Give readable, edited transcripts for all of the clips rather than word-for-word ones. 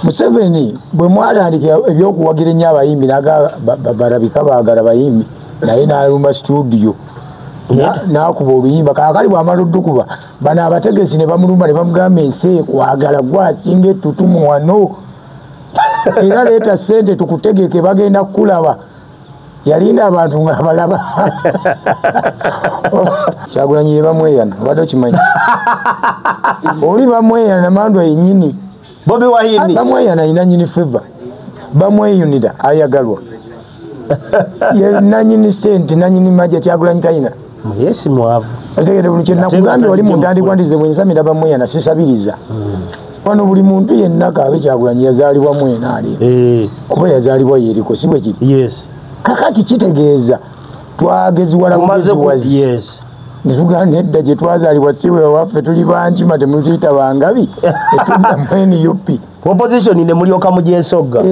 Museveni bwe mwatandika ebyokuwagira ennyo abayimbi naga barabika baagala bayimbi naye n'alumba studio n'akuba oluyimba. Kaakali bw'amala oddukuba bano abategesi ne bamulumba ne bamugamba ensi ekwagala gwasinga ettutumu wano era leeta ssente tukutegeke bagenda kukulaba. Yalinda abantu nga balaba. Kyagulanyi ye bamweyana, obadde okimanyi? Oli bamweyana mandwa yennyini. Bobi Wine bamweyana ayina nnyini favor, bamweyunira ayagalwa. Ye nannyini ssente, nannyini majja. Kyagulanyi talina. Yes, mwavu. Otegedde bulungi kye nakugambye wali mu ntandikwa nti nze bwe nsamira bamweyana sisabiriza. Wano buli muntu yenna kaabe Kyagulanyi yazaalibwa mwena ali. Kuba yazaalibwa Yeriko, si bwe kiri? Yes. Kakati kitegeeza twageziwala bugeziwazi. Yes. Ne tugamba nedda gye twazaalibwa si we waffe, tuli bankima temutuyita bangabi, tetudda mu NUP. Opposition ne mulyoka mugyesogga.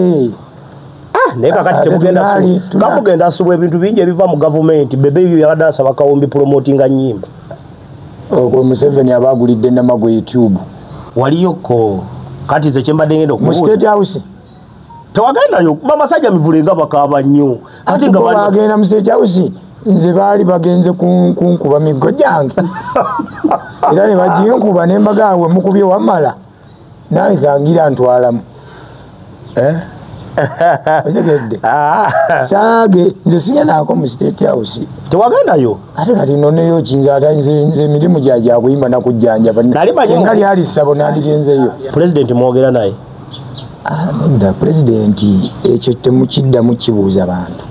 Naye kakati temugenda kamugenda asubwa ebintu bingi ebiva mu gavumenti. Bebe ebyo yabadde asaba Kawumbi promotinga nnyimba. Ogwo Museveni aba agulidde Namagwe YouTube. Waliyoko kati ze kyembadde ngenda okubuuza. Mu State House. Tewagendayo kuba masajja mivule nga bakaaba nnyo. Ate nga bagenda mu State House nze baali bagenze kunkuba miggo gyange. Era ne baginkuba ne mbagamba mukubye wamala. Nange kangira ntwalamu. Otegedde. Saage nze sigendaako mu State House. Tewagendayo? Ate kati nnoneyo ki nze ate nze emirimu gya kuyimba na kujjanjaba. Singa lyali ssabo nandigenzeeyo. Pulezidenti mwogera naye? Nedda, pulezidenti ekyo temukiddamu kibuuza bantu.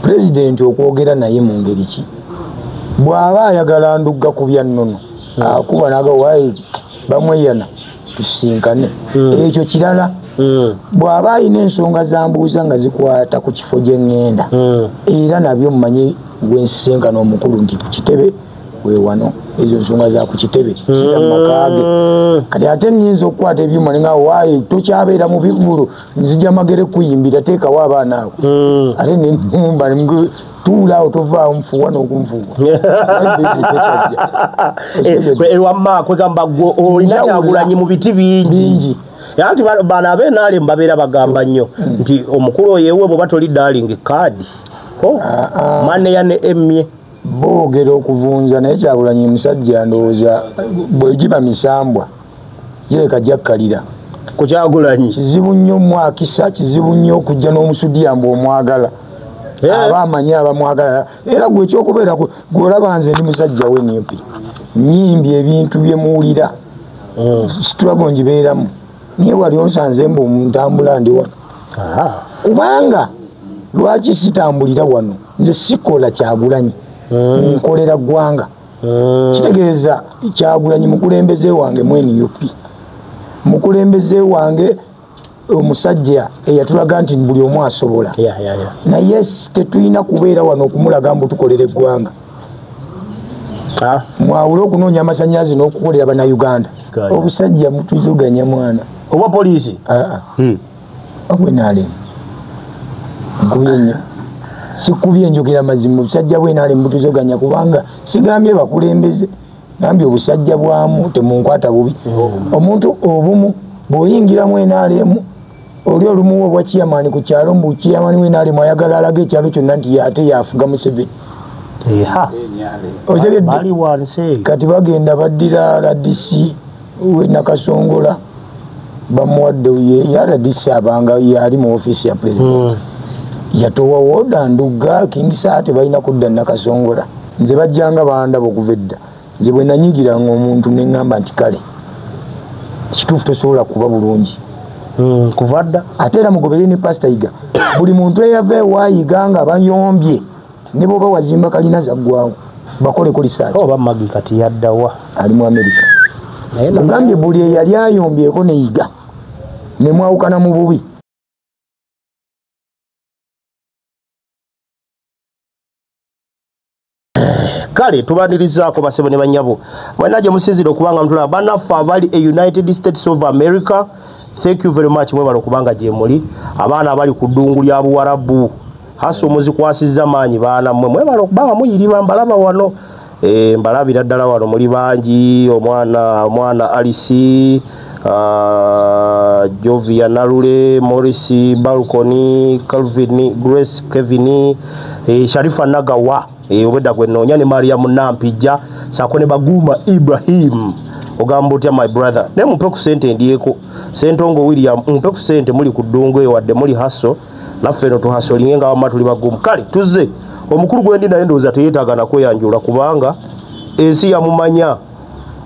Pulezidenti okwogera naye mu ngeri ki? Bw'aba ayagala ndugga ku bya nnono, akuba n'aga waayi bamweyana tusinkane. Ekyo kirala. Bw'aba alina ensonga zambuuza nga zikwata ku kifo gye ŋŋenda, era nabyo mmanyi gwe nsisinkana omukulu nti ku kitebe we wano, ezo nsonga za ku kitebe si za mu maka ge. Kati ate nnyinza okukwata ebyuma ne ngamba waayi tokyabeera mu bivvulu, nzija Magere kuyimbira teekawo abaana abo. Ate ne nnumba ne tuula awo tovaawo nfuuwa n'okunfuuwa. Wamma kwegamba ggwe olina Kyagulanyi mu biti bingi. Anti bano ab'NRM babeera bagamba nnyo nti omukulu oyo ewuwe bw'oba toli darling kaadi maneya ne emmye. Boogera okuvunza naye Kyagulanyi musajja ndowooza bwe giba misambwa gireka jakkalira. Ku Kyagulanyi kizibu nnyo mwakisa, kizibu nnyo okujja n'omusudiya mbu omwagala. Aba amanyi abamwagala. Era gwe ekyokubeera gw'olaba nze ndi musajja we NUP. Nnyimbye ebintu bye muwulira. Struggle ngibeeramu. Naye wali onsanze mbu ntambula ndi wano. Kubanga lwaki sitambulira wano? Nze sikola Kyagulanyi. Nkolera ggwanga. Kitegeeza Kyagulanyi mukulembeze wange mu NUP. Mukulembeze wange omusajja eyatulaga nti buli omu asobola. Naye tetulina kubeera wano okumulaga mbu tukolera eggwanga. Mwawule okunoonya amasannyalaze n'okukolera Bannayuganda. Obusajja mutuzoganya mwana. Obwa poliisi? Obw'NRM. Nkubye nnyo. Sikubye njogera mazima, obusajja bw'NRM butuzoganya kubanga sigambye bakulembeze, gambye obusajja bwamu temunkwata bubi. Omuntu obumu bw'oyingiramu NRM oli olumuwa obwa chairman ku kyalo mbu chairman w'NRM ayagala alage ekyalo kyonna nti ate yafuga Museveni. Otegedde? Kati bagenda baddira RDC we Nakasongola bamuwadde ye RDC abanga yali mu ofiisi ya pulezidenti. Yatowa woda Ndugga King Saha balina kudda Nakasongola. Nze bajjanga bandaba okuva edda. Nze bwe nanyigiranga omuntu ne ŋŋamba nti kale ekituufu tosobola kuba bulungi. Kuva dda. Ate era mugobere ne Pastor Yiga. Buli muntu eyava ewa Yiga nga bayombye ne bw'oba wazimba kalina zaggwawo bakoleko research. Oba Maggie kati yaddawa? Ali mu America. Ogambye buli eyali ayombyeko ne Yiga ne mwawukana mu bubi. Kale tubanirizaako basebo ne bannyabo. Mwenna gye musinzira okubanga mutulaba bannaffe abali e United States of America, thank you very much mwebale okubanga gye muli. Abaana abali ku ddungu lya Buwarabu, hasa omuzikwasizza maanyi baana mmwe mwebale okubanga muyiriba mbalaba wano. Mbalabira ddala wano muli bangi, omwana Alice, Jovia Nalule, Morris Balcony, Calvin Grace, Kevin, Sharifa Nagawa, obedda gwe nnoonya ne Mariam Nampijja sako ne Baguma Ibrahim. Ogamba otya my brother? Naye mumpe ku sente ndyeko. Sentongo William, mumpe ku sente, muli ku ddungu eyo wadde muli haso, naffe eno tuhasolinge nga wamma tuli bagumu. Kale tuzze omukulu gwendi naye ndowooza teyeetaaga nakweyanjula kubanga ensi yamumanya.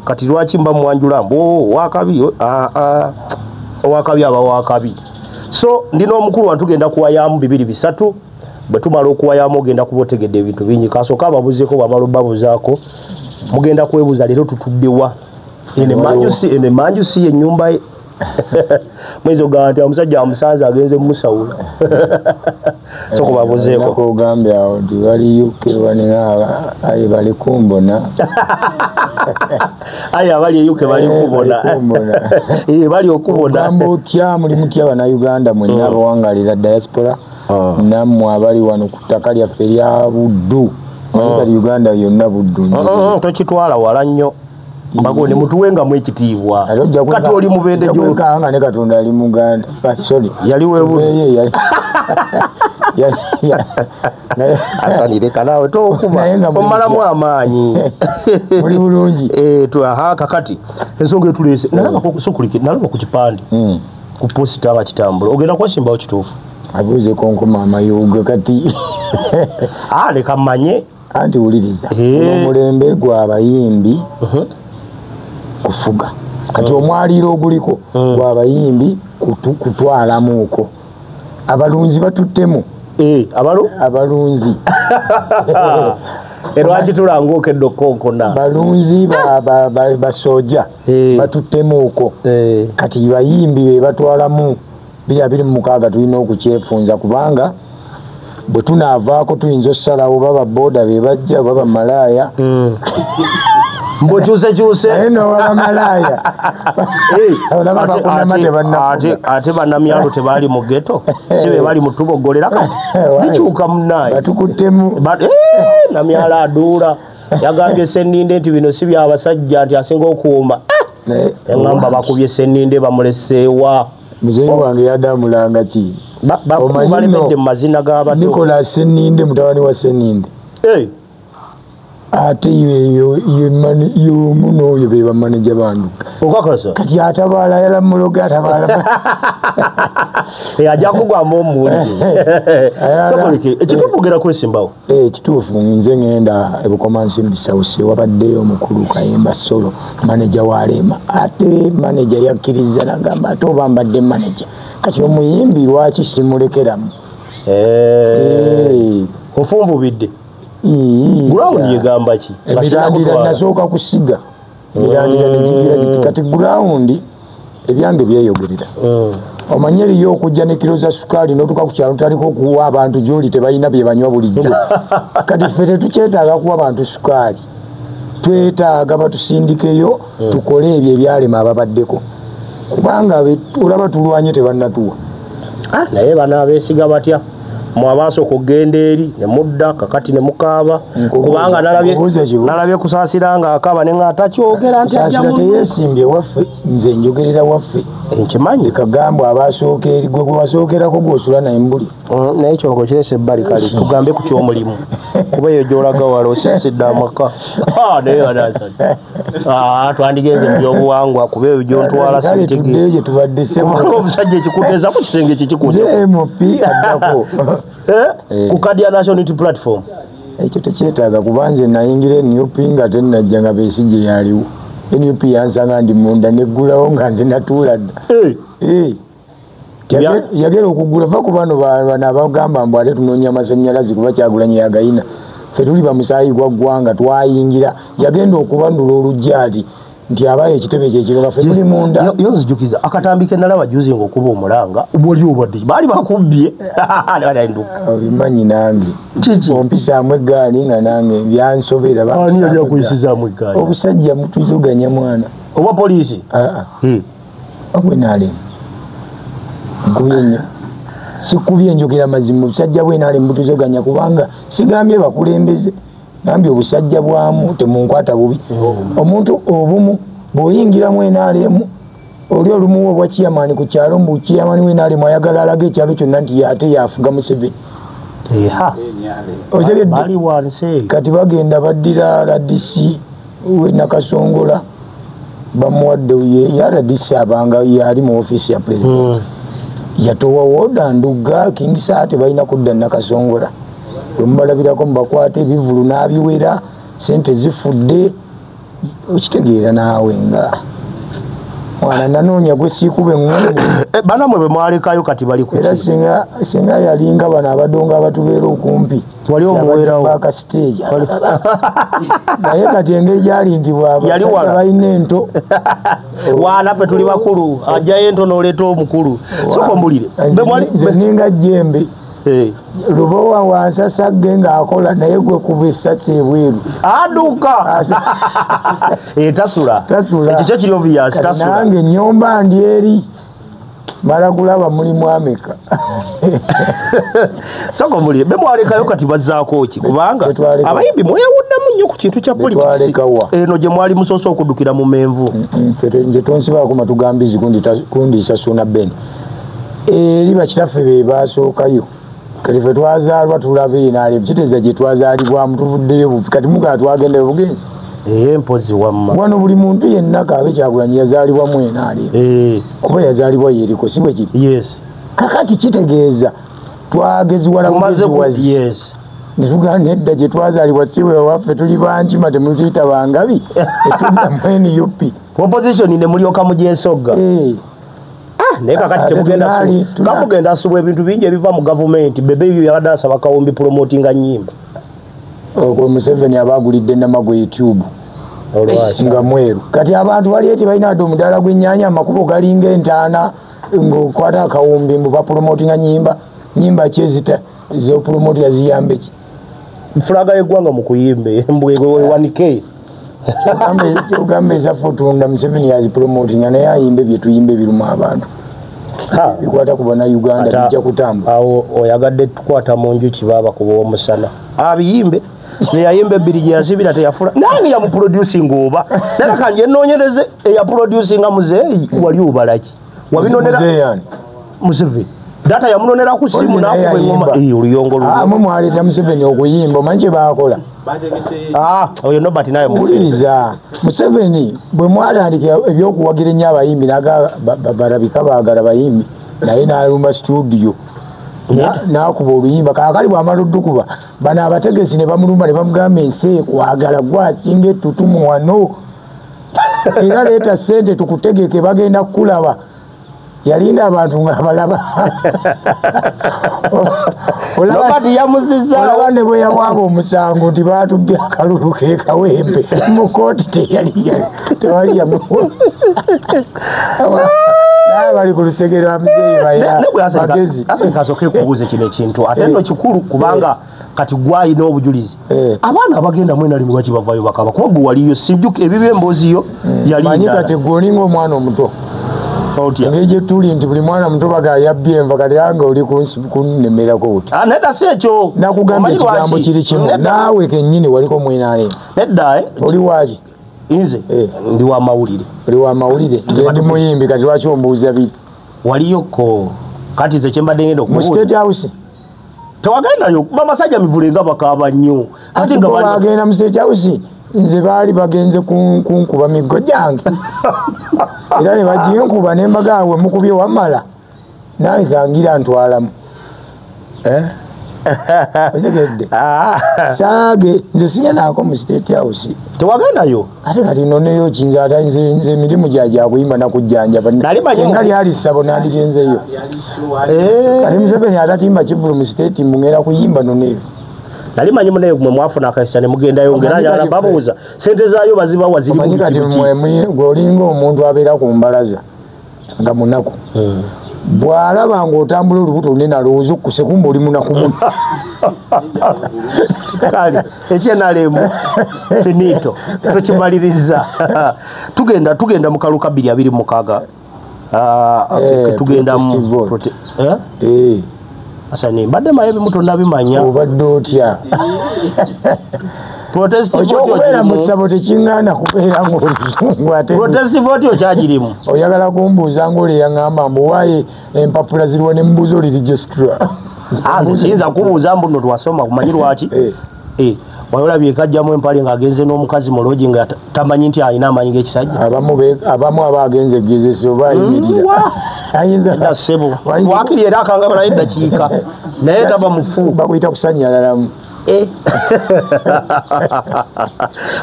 Kati lwaki mba mwanjula mbu wakabi? Owakabi aba wakabi. So ndina omukulu wantu tugenda kuwayamu bibiri bisatu. Bwe tumala okuwayamu ogenda kuba otegedde ebintu bingi. Kasooka ababuzeeko, bwamala obbabuzaako mugenda kwebuuza leero tutuddewa. Eno emanju si ennyumba ye. Mwezi ogamba nti omusajja amusanze agenze mumusawula. So kubabuzeeko. Ogambye awo nti bali UK banina aye bali kumbona. Aye abali e UK bali kubona. Bali okubona. Ogamba otya, muli mutya Bannayuganda mwenna abawangalira diaspora, nammwe abali wano ku ttaka lyaffe erya Buddu. Kali Uganda yonna Buddu. Tokitwala wala nnyo. Mbagone mutuwengamu ekitiibwa. Kati oli mubende gyo. Nga ne Katonda ali Muganda. Sorry. Yali webu. Asani leka naawe tokuba. Omalamu amaanyi. Muli bulungi. Kakati ensonga etuleese. Nalaba ku kipande. Ku posita nga kitambula. Ogenda kwesimbawo kituufu. Abuuze konkoma amayuga kati. Leka mmanye. Anti wuliriza. Omulembe gw'abayimbi kufuga. Kati omwaliiro oguliko gw'abayimbi kutwalamuuko. Abalunzi batuttemu. Abalunzi. Lwaki tulanga okedde okkonkona? Balunzi basojja batuttemuuko. Kati bayimbi be batwalamu 2026 tulina okukyefunza kubanga bwe tunaavaako tuyinza ossalawo baba booda be bajja baba malaaya. Mbukyusekyuse. Naye n'owaba malaaya. Ate bannamyalo tebaali mu ghetto, si be bali mu tubogolera kati. Bikyuka munnaye. Batukuttemu. Namyalo aduula. Yagambye Sseninde nti bino si byabasajja nti asinga okuwoma. Eŋŋamba bakubye Sseninde bamuleseewa. Muzeeyi wange yadamulanga ki? Balemedde mu mazina g'abato. Nicholas Sseninde mutabani wa Sseninde. Ate yomu n'oyo be bamaneja banduka. Okakasa? Kati atabaala yalamuloga atabaala. Ajja kugwamu omuwulire. Sokoleke, ekituufu ogenda kwesimbawo? Ekituufu nze ngenda e Bukomansimbi South, wabaddeyo omukulu Kayemba Solo, maneja wa Rema. Ate maneja yakkiriza n'agamba ate oba mbadde maneja. Kati omuyimbi lwaki simulekeramu? Ofunvubidde. Ground yegamba ki? Emirandira nasooka kusiga. Emirandira nekigira kiti kati ground ebyange byeyogerera. Omanye eriyo okujja ne kiro za sukaali n'otuuka ku kyalo tandika okuwa abantu gy'oli tebalina bye banywa bulijjo. Kati ffe tetukyetaaga kuwa bantu sukaali. Twetaaga batusindikeyo tukole ebyo ebyalema ababaddeko. Kubanga olaba tulwanye tebannatuwa. Naye bano abeesiga batya? Mwabasooka okugenda eri ne mudda kakati ne mukaaba kubanga nalabye Kusaasira nga akaaba ne nga takyogera nti ajja mu teyeesimbye waffe, nze njogerera waffe. Nkimanyi. Kagambwe abasooka eri gwe gwebasookerako gw'osula naye mbuli. Naye kyonko kirese ebbali kale tugambe ku ky'omulimu kuba eyo gy'olaga wala osiisidde amaka. Naye banaasani. Twandigenze mu byobuwangwa kuba ebyo gy'ontwala sibitegeera. Gye tubadde ssebo. Omusajja ekikuteeza ku kisenge kikikuteeko. Nze MP addako. Ku kadi ya National Unity Platform. Ekyo tekyetaaga kuba nze nayingira NUP nga tennajja nga Besigye yaliwo. NUP yansanga ndi munda neggulawo nga nze natuula dda. Yagera okugula va ku bano bano abagamba mbu ate tunoonya amasannyalaze kuba Kyagulanyi yagayina. Ffe tuli bamusaayi gwa ggwanga twayingira. Yagenda okubandula oluggi ati nti abaye ekitebe kyekiro nga ffe tuli munda. Yo nzijukiza akatambi ke nalaba juzi ng'okuba omulanga obwoli obadde baali bakubbye. Obimanyi nange. Kiki? Ompisaamu eggaali nga nange byansobera. Ani yali akuyisizaamu eggaali? Obusajja mutuzoganya mwana. Obwa poliisi? Obwenaalemu. Nkubye nnyo. Sikubye njogera mazima, obusajja bwenaalemu butuzoganya kubanga sigambye bakulembeze. Gambye obusajja bwamu temunkwata bubi. Omuntu obumu bw'oyingiramu NRM Oli olumuwa obwa chairman ku kyalo, mbu chairman w'NRM ayagala alaga ekyalo kyonna nti ate yafuga Museveni. Otegedde? Kati bagenda baddira RDC we Nakasongola, bamuwadde ye RDC abanga yali mu ofiisi ya president. Yatowa woda Ndugga King Saha tebalina kudda Nakasongola. Bwe mubalabirako mubakwata ebivulu n'abiwera, sente zifudde, okitegeera naawe nga mwana nanoonya gwe siikuba eŋŋumi. Banamwe be mwalekayo kati bali ku Era singa yalinga bano abadongo abatubeera okumpi, Wali omuwerawo. Baka stage, naye kati engeri gyali nti Yali wala. balina ento. Waana ffe tuli bakulu, ajjayo ento n'oleeta omukulu. Sooka ombulire. Nze ninga jembe. Lubowa wansasagge ng'akola, naye gwe kuba essasi ebweru. Adduka. Tasula. Tasula. Ekyo kyo kiri obvious, Kati tasula. nange nyomba ndi eri mala kulaba mulimu ameka. Sooka ombulire, be mwalekayo kati bazzaako ki? Kubanga abayimbi mwewuddamu nnyo ku kintu kya politics. Betwalekawa? Eno gye mwali musoose okuddukira mu menvu. Nze tonsibaako matugambizi kundiisa Suuna Ben. Eri bakitaffe be basookayo, kati fe twazaalwa tulaba enaale kiteeza gye twazaalibwamu, tuvuddeyo bufi. Kati mugaa twagendayo bugenzi. Mpozi wamma. Wano buli muntu yenna kaabe Kyagulanyi yazaalibwamu enaale, kuba yazaalibwa yeriko, si bwe kiri? Yes. Kakati kitegeeza twageziwala Tumaze ku bugeziwazi. Netugamba nedda, gye twazaalibwa si we waffe, tuli bankima, temutuyita bangabi, etudda mu NUP. Opposition ne mulyoka mugyesogga. Naye kakati Ate temugenda kamugenda asubwa ebintu bingi ebiva mu gavumenti. Bebe ebyo yabadde asaba kawumbi promotinga nnyimba. Okwo Museveni aba agulidde namagwe YouTube. Olwaki? Nga mweru. Kati abantu bali eti balina adde omudaala gw'ennyaanya, amakubo galinga entaana, ng'okwata akawumbi mbu bapromotinga nyimba. Nyimba ki ezita zopromotera ziyambe ki? Fulaga y'eggwanga mu kuyimba mbwe ewanike. Kyogamba ezaffe otunda Museveni yazipromotinga, naye ayimbe bye tuyimba ebiruma abantu, bikwata ku bannayuganda, bijja kutambula. Awo oyagadde tukwata mu njuki baaba kuba omusana abiyimbe ze yayimba ebbiri gye yasibira teyafula. Nani yamuproducinga? Oba naye kanje nnoonyereze eyaproducinga muzeeyi wali obalaki wabinonera. Muzeeyi ani? Museveni data yamunonera ku simu Ozi naye n'akuba engoma. ayimba. Oluyongo Ah, luno. mwe mwaleeta Museveni okuyimba, omanyi kye baakola? Oyo Nobert naye mufu. Wuliriza, Museveni bwe mwatandika ebyokuwagira ennyo abayimbi, naga balabika baagala bayimbi, naye n'alumba studio n'akuba oluyimba. Kaakali bw'amala oddukuba, bano abategesi ne bamulumba ne bamugamba, ensi ekwagala, gwasinga ettutumu wano, era leeta ssente tukutegeke, bagenda kukulaba. Yalinda abantu ng'abalaba. Nobert yamuzizaawo. Olaba ne bwe yawaaba omusango nti baatubbye akalulu ke Kawempe mu kooti, tewali yamu naye bali ku lusegere lwa muzeeyi baya bagezi. Kasooke kubuuza kino ekintu, ate nno kikulu, kubanga kati gwalina obujulizi. Abaana abagenda mu NRM lwaki bavaayo bakaba? Kuba gwe waliyo, sijjuka ebibyo, emboozi yo yali Manyi ndala. Kati gwe olinga omwana omuto. Otya? Engeri gye tuli nti buli mwana muto baga yabbye enva, kati ange oli kunnemerako buti. Ah, nedda, si ekyo. Nakugamba Omanyi ekigambo lwaki? kiri kimu. Nedda. Naawe kennyini waliko mwinaale. Nedda, eh? Oli waaki? Nze ndi wa mawulire. Oli wa mawulire, nze ndi muyimbi, kati lwaki ombuuza biri? Waliyoko. Kati nze kyembadde ngenda Mu okubuuza, State House? Tewagendayo? Bamasajja mivule nga bakaaba nnyo ate nga bo bali bagenda mu State House, nze baali bagenze kunkuba miggo gyange, era ne baginkuba ne mbagaawe mukubye wamala, nange kangira ntwalamu. Eh? Otegedde? Ah. Saage nze sigendaako mu State House. Tewagendayo? Ate kati noneyo kinza ate nze emirimu gyakuyimba nakujjanjaba. Nali manyi Senga lyali ssabo nandigenzeyo. Eh. Kati Museveni atatimba kivulu mu state, mungera kuyimba noneyo. Nali manyi munaye mwe mwafuna akakisa ne mugendayo, ngera Omanyi njagala kati babuuza sente zaayo bazibawa ziri mu Omanyi kati biki biki. gwe olinga omuntu abeera ku mbalaza nga munaku, bw'alaba ng'otambula olubuto lunene alowooza okkuse, kumba oli munaku muno. Kale ekyenalemu finito, tukimaliriza, tugenda mu kalu ka 2026. Ah, tugenda mu protest vote. Eh? Eh, Asani mbadde maye ebimu tonnabimanya. Obadde otya? Protest vote Okyokubeera mu ssabo tekiŋŋaana kubeera ng'oluzungu ate Protest vote okyagirimu. Oyagala kumbuuza ng'oli yaŋŋamba mbu waaye empapula ziriwo ne mubuuza oli registrar. Nze siyinza kubuuza mbu nno twasoma kumanyi lwaki. Wali olabye kajjamu empale ng'agenze n'omukazi mu loogi nga tamanyi nti alina amaanyi g'ekisajja. Abamu aba agenze egezesa oba ayimirira. Ayinza ssebo. Waakiri era akangabalayo eddakiika naye taba mufu. Bakuyita kusannyalalamu.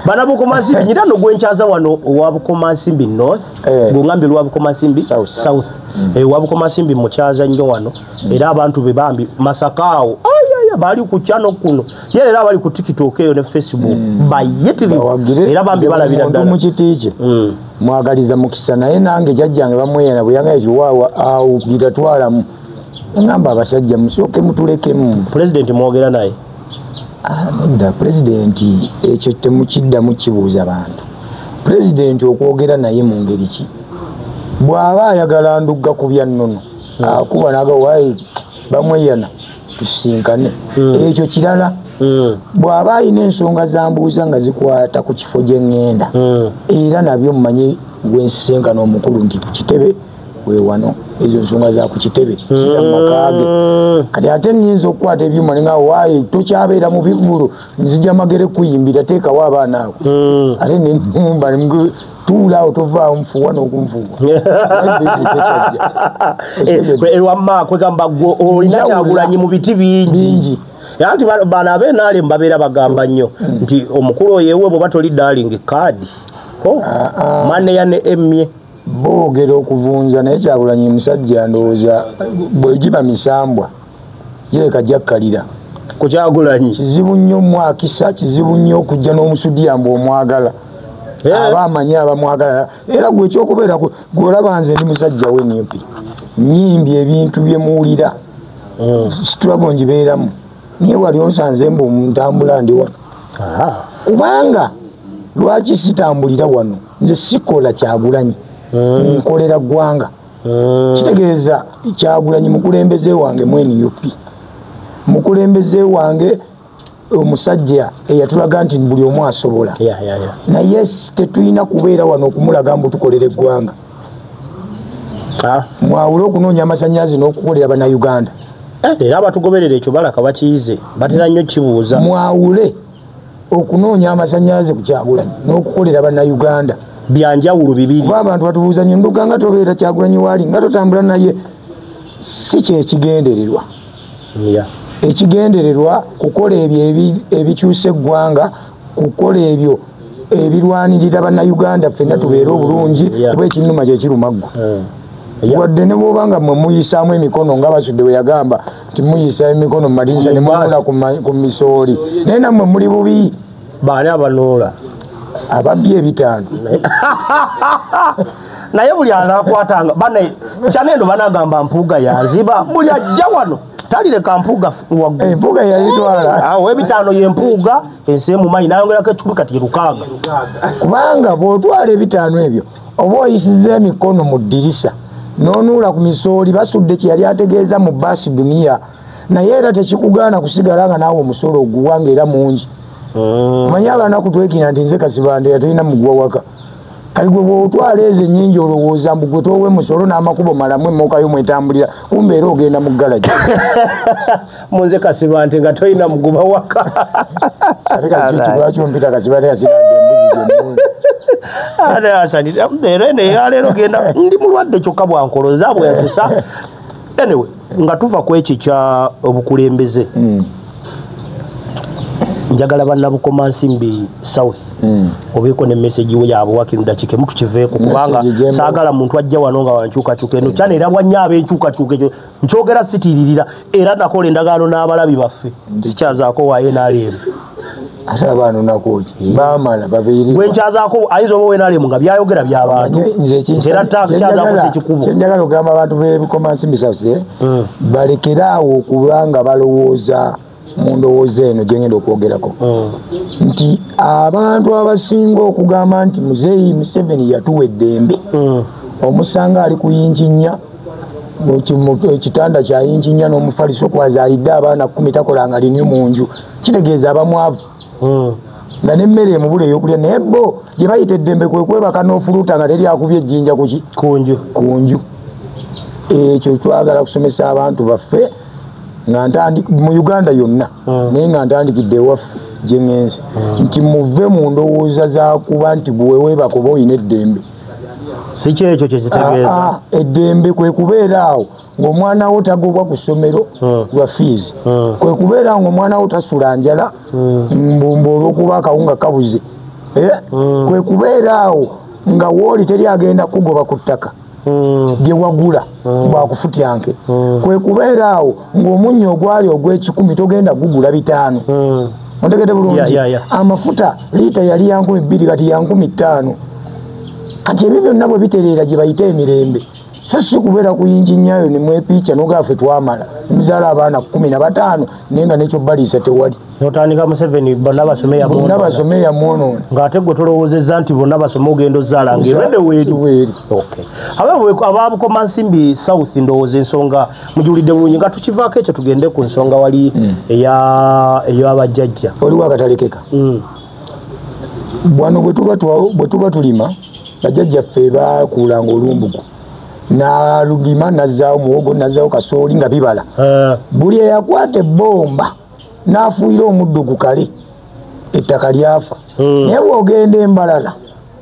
Bana Bukomansimbi nyina no gwenkyaza wano owa Bukomansimbi North, ng'ongambye lwa Bukomansimbi South. Owa Bukomansimbi mukyaza nnyo wano era abantu be bambi Masaka awo bali ku channel kuno ye era bali ku TikTok eyo ne Facebook bayitirivu era bambi balabira ddala mu kiti kye. Mwagaliza mukisa naye nange jjajjange bamweyana bwe yangaye waawa awo gitatwalamu ngamba abasajja musooke mutulekemu. President mwogera naye? Nedda, pulezidenti ekyo temukiddamu kibuuza bantu. Pulezidenti okwogera naye mu ngeri ki? Bw'aba ayagala ndugga ku bya nnono akuba n'aga waayi bamweyana tusinkane. Ekyo kirala. Bw'aba alina ensonga zambuuza nga zikwata ku kifo gye ŋŋenda, era nabyo mmanyi gwe nsisinkana omukulu nti ku kitebe we wano, ezo nsonga za ku kitebe si za mu maka ge. Kati ate nnyinza okukwata ebyuma ne nga waayi tokyabeera mu bivvulu, nzija Magere kuyimbira teekawo abaana abo. Ate ne nnumba ne tuula awo tovaawo nfuuwa n'okunfuuwa. Wamma kwegamba ggwe olina Kyagulanyi mu biti bingi. Anti bano ab'NRM babeera bagamba nnyo nti omukulu oyo ewuwe bw'oba toli darling kaadi maneya ne emmye. Boogera okuvunza naye Kyagulanyi musajja ndowooza bwe giba misambwa gireka jakkalira ku Kyagulanyi. Kizibu nnyo mwakisa, kizibu nnyo okujja n'omusudiya mbu omwagala. Aba amanyi abamwagala era gwe ekyokubeera gw'olaba nze ndi musajja we NUP nyimbye ebintu bye muwulira, struggle ngibeeramu naye wali onsanze mbu ntambula ndi wano. Kubanga lwaki sitambulira wano? Nze sikola Kyagulanyi, nkolera ggwanga. Kitegeeza Kyagulanyi mukulembeze wange mu NUP, mukulembeze wange omusajja eyatulaga nti buli omu asobola. Naye tetulina kubeera wano okumulaga mbu tukolera eggwanga. Mwawule okunoonya amasannyalaze n'okukolera Bannayuganda. Era abatugoberera ekyo balaka bakiyize, batera nnyo kibuuza. Mwawule okunoonya amasannyalaze ku Kyagulanyi n'okukolera Bannayuganda byanjawulo bibiri. Kuba abantu batubuuza nnyo nduga nga tobeera Kyagulanyi waali nga totambula naye, si kyekigendererwa. Ekigendererwa kukola ebyo ebikyusa eggwanga, kukola ebyo ebirwanirira Bannayuganda ffenna tubeere obulungi, kuba ekinnuma kye kiruma ggwe. Wadde ne bw'oba nga mmwe muyisaamu emikono nga Basudde bwe yagamba nti muyisa emikono mu madirisa ne munuula ku misooli, naye nammwe muli bubi. Baani abanuula? Ababbi ebitaano. Naye buli anaakwatanga kyanendo banagamba Mpuuga yanziba, buli ajja wano talireka Mpuuga waggulu. Empuuga yayitwala. Awo ebitaano ye Mpuuga, ensi emumanyi n'ayongerako ekikumi kati 600. Kubanga bw'otwala ebitaano ebyo oba oyisizza emikono mu ddirisa n'onuula ku misooli, Basudde kye yali ategeeza mu baasi duniya, naye era tekikugaana kusigala nga naawe omusolo oguwa ng'era mungi. Omanyi abaana kutwekina nti nze Kasibante yatulina muguwa waka. Kati gwe bw'otwala ezo ennyingi olowooza mbu gwe toowe musolo n'amakubo malamu emmotoka yo mwetambulira, kumbe era ogenda mu ggalagi. Munze Kasibante nga tolina muguba waka. Ate kati lwaki ompita Kasibante yasinadde embuzi gye mbuzi? Ate Hasani, era eno eyaleero genda ndi mulwadde kyokka bwankoloza bwensesa. Anyway, nga tuva ku ekyo ekya obukulembeze, njagala bannabukomansimbi South obeeko ne message yaabwe wakiri dakiika emu tukiveeko, kubanga saagala muntu ajja wano nga wankyukakyuka eno kyana era bwannyo ab'enkyukakyuka ekyo nkyogera sitiririra, era nakola endagaano n'abalabi baffe sikyazaako waayo NRM. Ate abaana onaku ki baamala babeere gwe nkyazaako ayinza oba owa NRM nga byayogera by'abantu era kyazaako si kikubo. Kyenjagala okugamba abantu b'Ebukomansimbi South balekere awo okuba nga balowooza mu ndowooza eno gye ngenda okwogerako nti abantu abasinga okugamba nti Muzeeyi Museveni yatuwa eddembe, omusanga ali ku yingi nnya ekitanda kya yingi nnya n'omufaliso kwazaalidde abaana 10 takolanga linyu mu nju, kitegeeza abamwavu. Nga n'emmere emubula ey'okulya, naye bo gye bayita eddembe kwe kwebaka n'ofuluuta nga teri akubye ejjinja kuki? Kunju. Kunju. Ekyo twagala kusomesa abantu baffe nga mu Uganda yonna, naye nga ntandikidde ewaffe gye ŋŋenze, nti muve mu ndowooza za kuba nti bwe weebaka oba olina eddembe. Si kyekyo kye kitegeeza. Eddembe kwe kubeera awo ng'omwana wo tagobwa ku ssomero lwa fiizi, kwe kubeera awo ng'omwana wo tasula njala mbumbu olw'okuba akawunga kabuze, kwe kubeera awo nga wooli teri agenda kugoba ku ttaka gye wagula bwakufutyanke, kwe kubeera awo ng'omunnyo ogwali ogw'ekikumi togenda gugula 5. Ontegedde bulungi? Amafuta liita yali ya 2000 kati ya 5000. Kati ebyo byonna bwe bitereera gye bayita emirembe. So si kubeera kuyinginnyayo ne mwepiica n'ogaffe twamala muzaala abaana 15 naye nga n'ekyo baliisa tewali. N'otandika Museveni bonna basome yamwonoona. Bonna basome yamwonoona. Ng'ate gwe tolowoozezza nti bonna basome ogenda ozaala ng'erwedde weeri. Weeri. Okay. Aba Bukomansimbi South ndowooza ensonga mujulidde bulungi, nga tukivaako ekyo tugende ku nsonga wali ey'abajjajja. Oliwo akatalekeka. Wano bwe tuba tulima, bajjajjaffe baakuulanga olumbugu. N'alulima n'azzaawo muwogo, n'azzaawo kasooli nga bibala. Buli eyakwata ebbomba n'afuuyira omuddo gukale, ettaka lyafa. Naye bw'ogenda embalala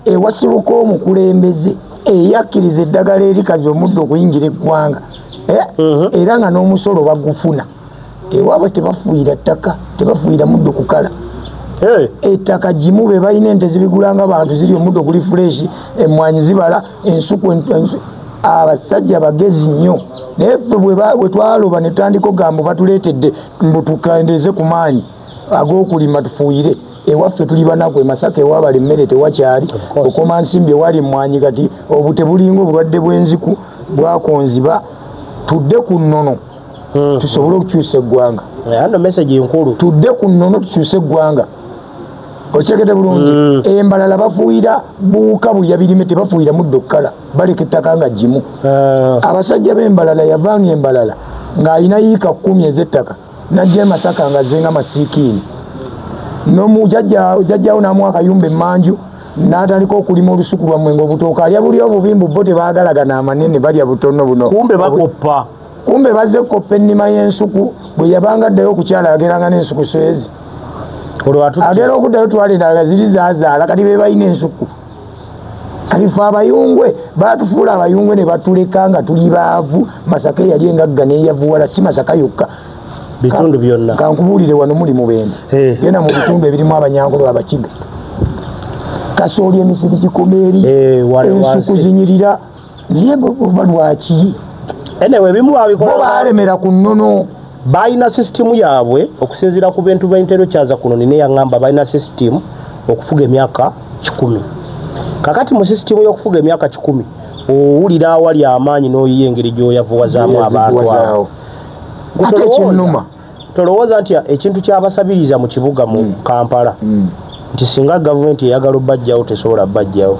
ewasibuka omukulembeze eyakkiriza eddagala erikaza omuddo okuyingira eggwanga, era nga n'omusolo bagufuna. Ewaabwe tebafuuyira ttaka, tebafuuyira muddo kukala. Ettaka gimu be balina ente zibigulanga bantu ziri omuddo guli fuleshi, emmwanyi zibala, ensuku abasajja bagezi nnyo. Naye ffe bwe twaloba ne tutandika okugamba batuleetedde mbu tukendeeze ku maanyi ag'okulima tufuuyire. Ewaffe tuli banaku, e Masaka ewabala emmere tewakyali, Bukomansimbi ewali emmwanyi kati obute bulinga obulwadde bw'enziku bwakonziba. Tudde ku nnono tusobole okukyusa eggwanga. Ano message enkulu. Tudde ku nnono tukyuse eggwanga. Okitegedde bulungi? Embalala bafuuyira buwuka bulya birime, tebafuuyira muddo kkala, baleka ettaka nga ggimu. Abasajja b'embalala yavanga embalala ng'alina yiika 10 ez'ettaka, n'ajja e Masaka ng'azze nga masiikiini. N'omujjajjaawo n'amuwa akayumba emmanju, n'atandika okulima olusuku lwammwe ng'obutooke alya buli obubimbu, bo tebaagalagana amanene, balya butono buno. Kumbe bakoppa. Kumbe bazze kukoppa ennima y'ensuku, bwe yabanga addayo okukyala yageranga n'ensuku swezi. Agera okuddayo twalindanga ziri zaazaala, kati be balina ensuku. Kati ffe abayungwe baatufuula abayungwe ne batuleka nga tuli baavu. Masaka eyali engagga n'eyavuwala, si Masaka yokka, bitundu byonna. Kankubuulire, wano muli Mubende, genda mu bitundu ebirimu Abanyankole, Abakiga, kasooli emisiri gikoma eri, ensuku zinyirira, naye oba lwaki? Anyway, ebimu babikola bo baalemera ku nnono. Balina sisitimu yaabwe okusinziira ku bintu b'entero kyaza kuno nine yaŋŋamba balina sisitimu okufuga emyaka 100. Kakati mu sisitimu y'okufuga emyaka 100 owulira awali amaanyi n'oyiya engeri gy'oyavuwazaamu abantu abo. Ate ekinnuma, tolowooza nti ekintu ky'abasabiriza mu kibuga mu Kampala nti singa gavumenti eyagala obbajjawo tesobola bbajjawo.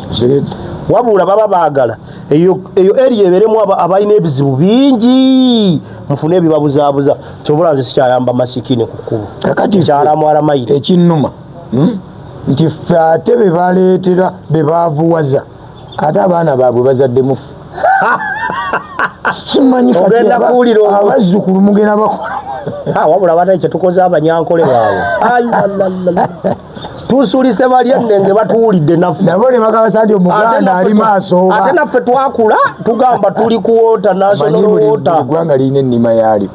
Wabula baba baagala eyo eri eberemu abalina ebizibu bingi, mufune ebibabuzaabuza. Kyovula nze sikyayamba masikini ku kkubo, kakati kyalamu-alamayire. Ekinnuma nti ffe ate be baleetera be baavuwaza, ate abaana baabwe bazadde mufu. Simanyi kati abazzukulu mugenda bakola. Wabula banaye kyetukoze Abanyankole baabwe. Tusulise bali ennenge batuwulidde naffe. Nabo ne bakabasa nti Omuganda ali maaso. Ate naffe twakula tugamba tuli ku water, national water. Eggwanga lirina ennima yaalyo.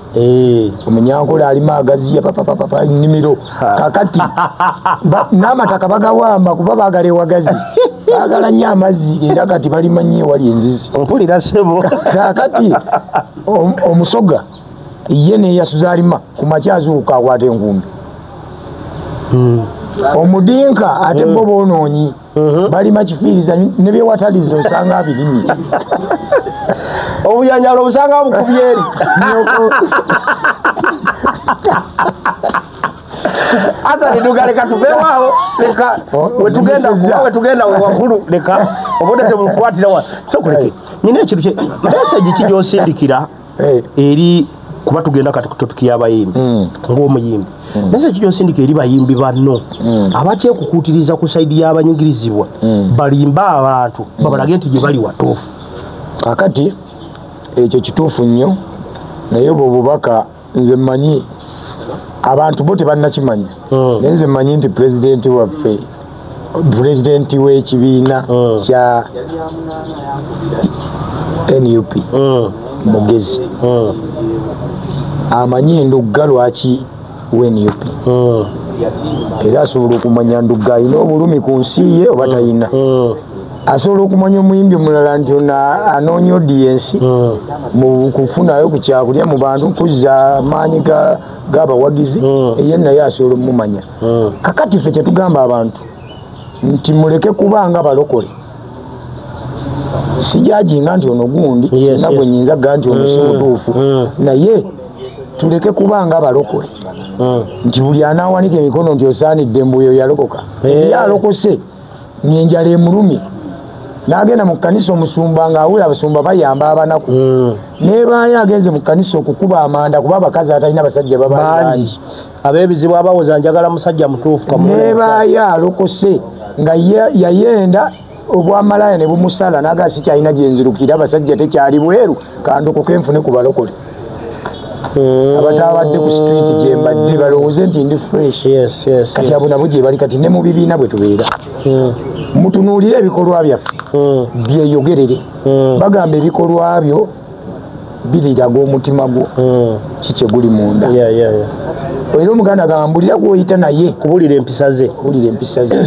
Omunyankole alima agaziya papapapa ennimiro. Kakati n'amataka bagawamba kuba baagala ewagazi. Baagala nnyo amazzi era kati balima nnyo ewali enzizi. Mpulira ssebo. Kakati Omusoga ye neyasuza alima ku makya azuukuka akwata enkumbi. Omudinka ate bo boonoonyi balima kifiiriza ne byewataliza osanga abirimye. Obuyanjalo obusanga bukubye eri. Asa liduga leka tuveewo awo, leka wetugenda kuba wetugenda wakulu leka obudde tebukukwatira wa. Sokuleke nyina ekintu kye message ki gy'osindikira eri Kuba tugenda kati ku topic y'abayimbi ng'omuyimbi, message gy'osindika eri bayimbi banno abakyekukuutiriza ku side y'abanyigirizibwa, balimba abantu babalage nti gye bali watuufu. Kakati ekyo kituufu nnyo, naye obwo obubaka nze mmanyi abantu bo tebannakimanya, naye nze mmanyi nti pulezidenti waffe, pulezidenti w'ekibiina kya NUP mugezi, amanyi Ndugga lwaki we NUP, era asobola okumanya Ndugga alina obulumi ku nsi ye oba talina. Asobola okumanya omuyimbi omulala nti ono anoonya audience mu kufunayo ku kyakulya mu bantu, kuzza amaanyi g'abawagizi, ye naye asobola omumanya. Kakati ffe kyetugamba abantu nti muleke kubanga balokole, sijajinga nti ono gundi sina gwe nyinza ga nti ono si mutuufu, naye tuleke kubanga balokole nti buli anaawanika emikono nti osaanidde mbuyo yalokoka. Ye alokose ng'enjala emulumye n'agenda mu kkanisa, omusumba ng'awulira abasumba bayamba abanaku, nebaayo agenze mu kkanisa okukuba amanda, kuba abakazi atalina basajja baba bangi, ab'ebizibu abawoza njagala musajja mutuufu. Nebaayo alokose nga yayenda obwamalaya ne bumusala naga sikyalina gyenzirukira, abasajja tekyali bweru, kandokoke nfune ku balokole abatabadde ku street gyembadde balowooze nti ndi fresh. Kati abo nabo gye bali kati ne mu bibiina bwe tubeera, mutunuulire ebikolwa byaffe byeyogerere. Bagamba ebikolwa byo biriraga omutima gwo kikye guli munda. Era omuganda agamba mbulira gwoyita naye kubulira empisa ze, kubulira empisa ze.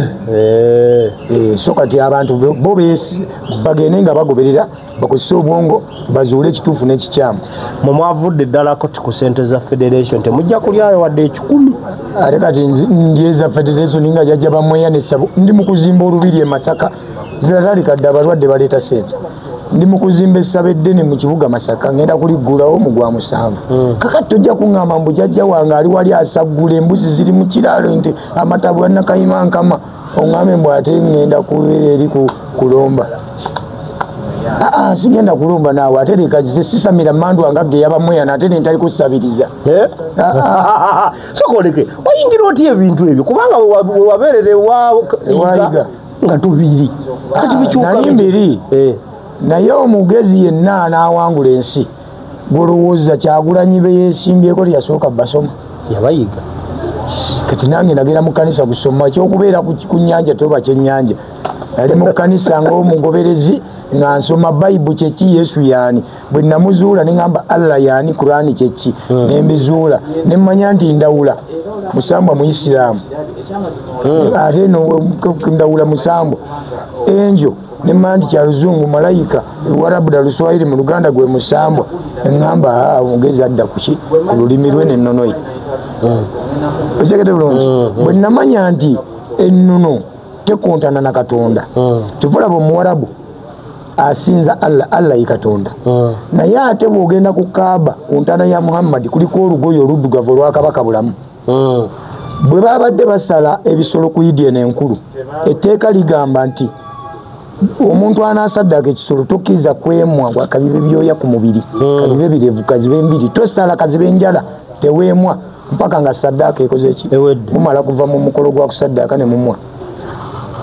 So kati abantu bo bagende nga bagoberera, bakozese obwongo bazuule ekituufu n'ekikyamu. Mwe mwavudde ddala koti ku sente za federation, temujja kulyayo wadde 10. Ate kati ndyeza federation nga jajja bamweya nesabo. Ndi mu kuzimba olubiri e Masaka, ziratalika dde abalwadde baleeta sente. Ndi mu kuzimba essabo eddene mu kibuga Masaka, ngenda kuliggulawo mu gwa 7. Kakati tojja kuŋŋamba mbu jjajja wange ali wali asaggula embuzi ziri mu kiraalo nti amata bwannakayima nkama, oŋŋambe mbu ate ŋŋenda kubeera eri kulomba. Sigenda kulomba naawe, ate leka sisamira mandu angagge yabamweyana ate nentali kusabiriza. Sokoleke oyingira otya ebintu ebyo, kubanga wewabeerera ewayiga nga tubiri kati bikyuka nali mbiri. Naye omugezi yenna anaawangula ensi gwolowooza Kyagulanyi be yeesimbyeko teyasooka basoma, yabayiga. Kati nange nagenda mu kkanisa kusoma, ekyokubeera ku nnyanja toba kyennyanja. Nali mu kkanisa ng'omugoberezi nga nsoma Bayibu kyeki, Yesu yaani, bwe namuzuula ne ŋŋamba Allah yaani, Kurani kyeki, ne mbizuula ne mmanya nti ndawula musambwa mu Isiraamu, ate no ndawula musambwa enjo, ne mmanya nti kyaluzungu malayika Luwarabu da Luswahili mu Luganda gwe musambwa. Eŋŋamba omugezi adda kuki ku lulimi lwe n'ennono ye. Okitegedde bulungi? Bwe namanya nti ennono tekontana na Katonda, kyova omuwarabu asinza Allah, Allah ye Katonda, naye ate bw'ogenda ku Kaaba ku ntaana ya Muhammadi kuliko olugoye oluddugavu olwa Kabaka Bulamu. Bwe babadde basala ebisolo ku Idi eno enkulu, etteeka ligamba nti omuntu anaasaddaka ekisolo tokkiriza kwemwa, kabibe byoya ku mubiri, kabibe birevu, kazibe enviri, tosala kazibe enjala, teweemwa mpaka nga saddaaka ekoze eki, mumala kuva mu mukolo gwa kusaddaaka ne mumwa.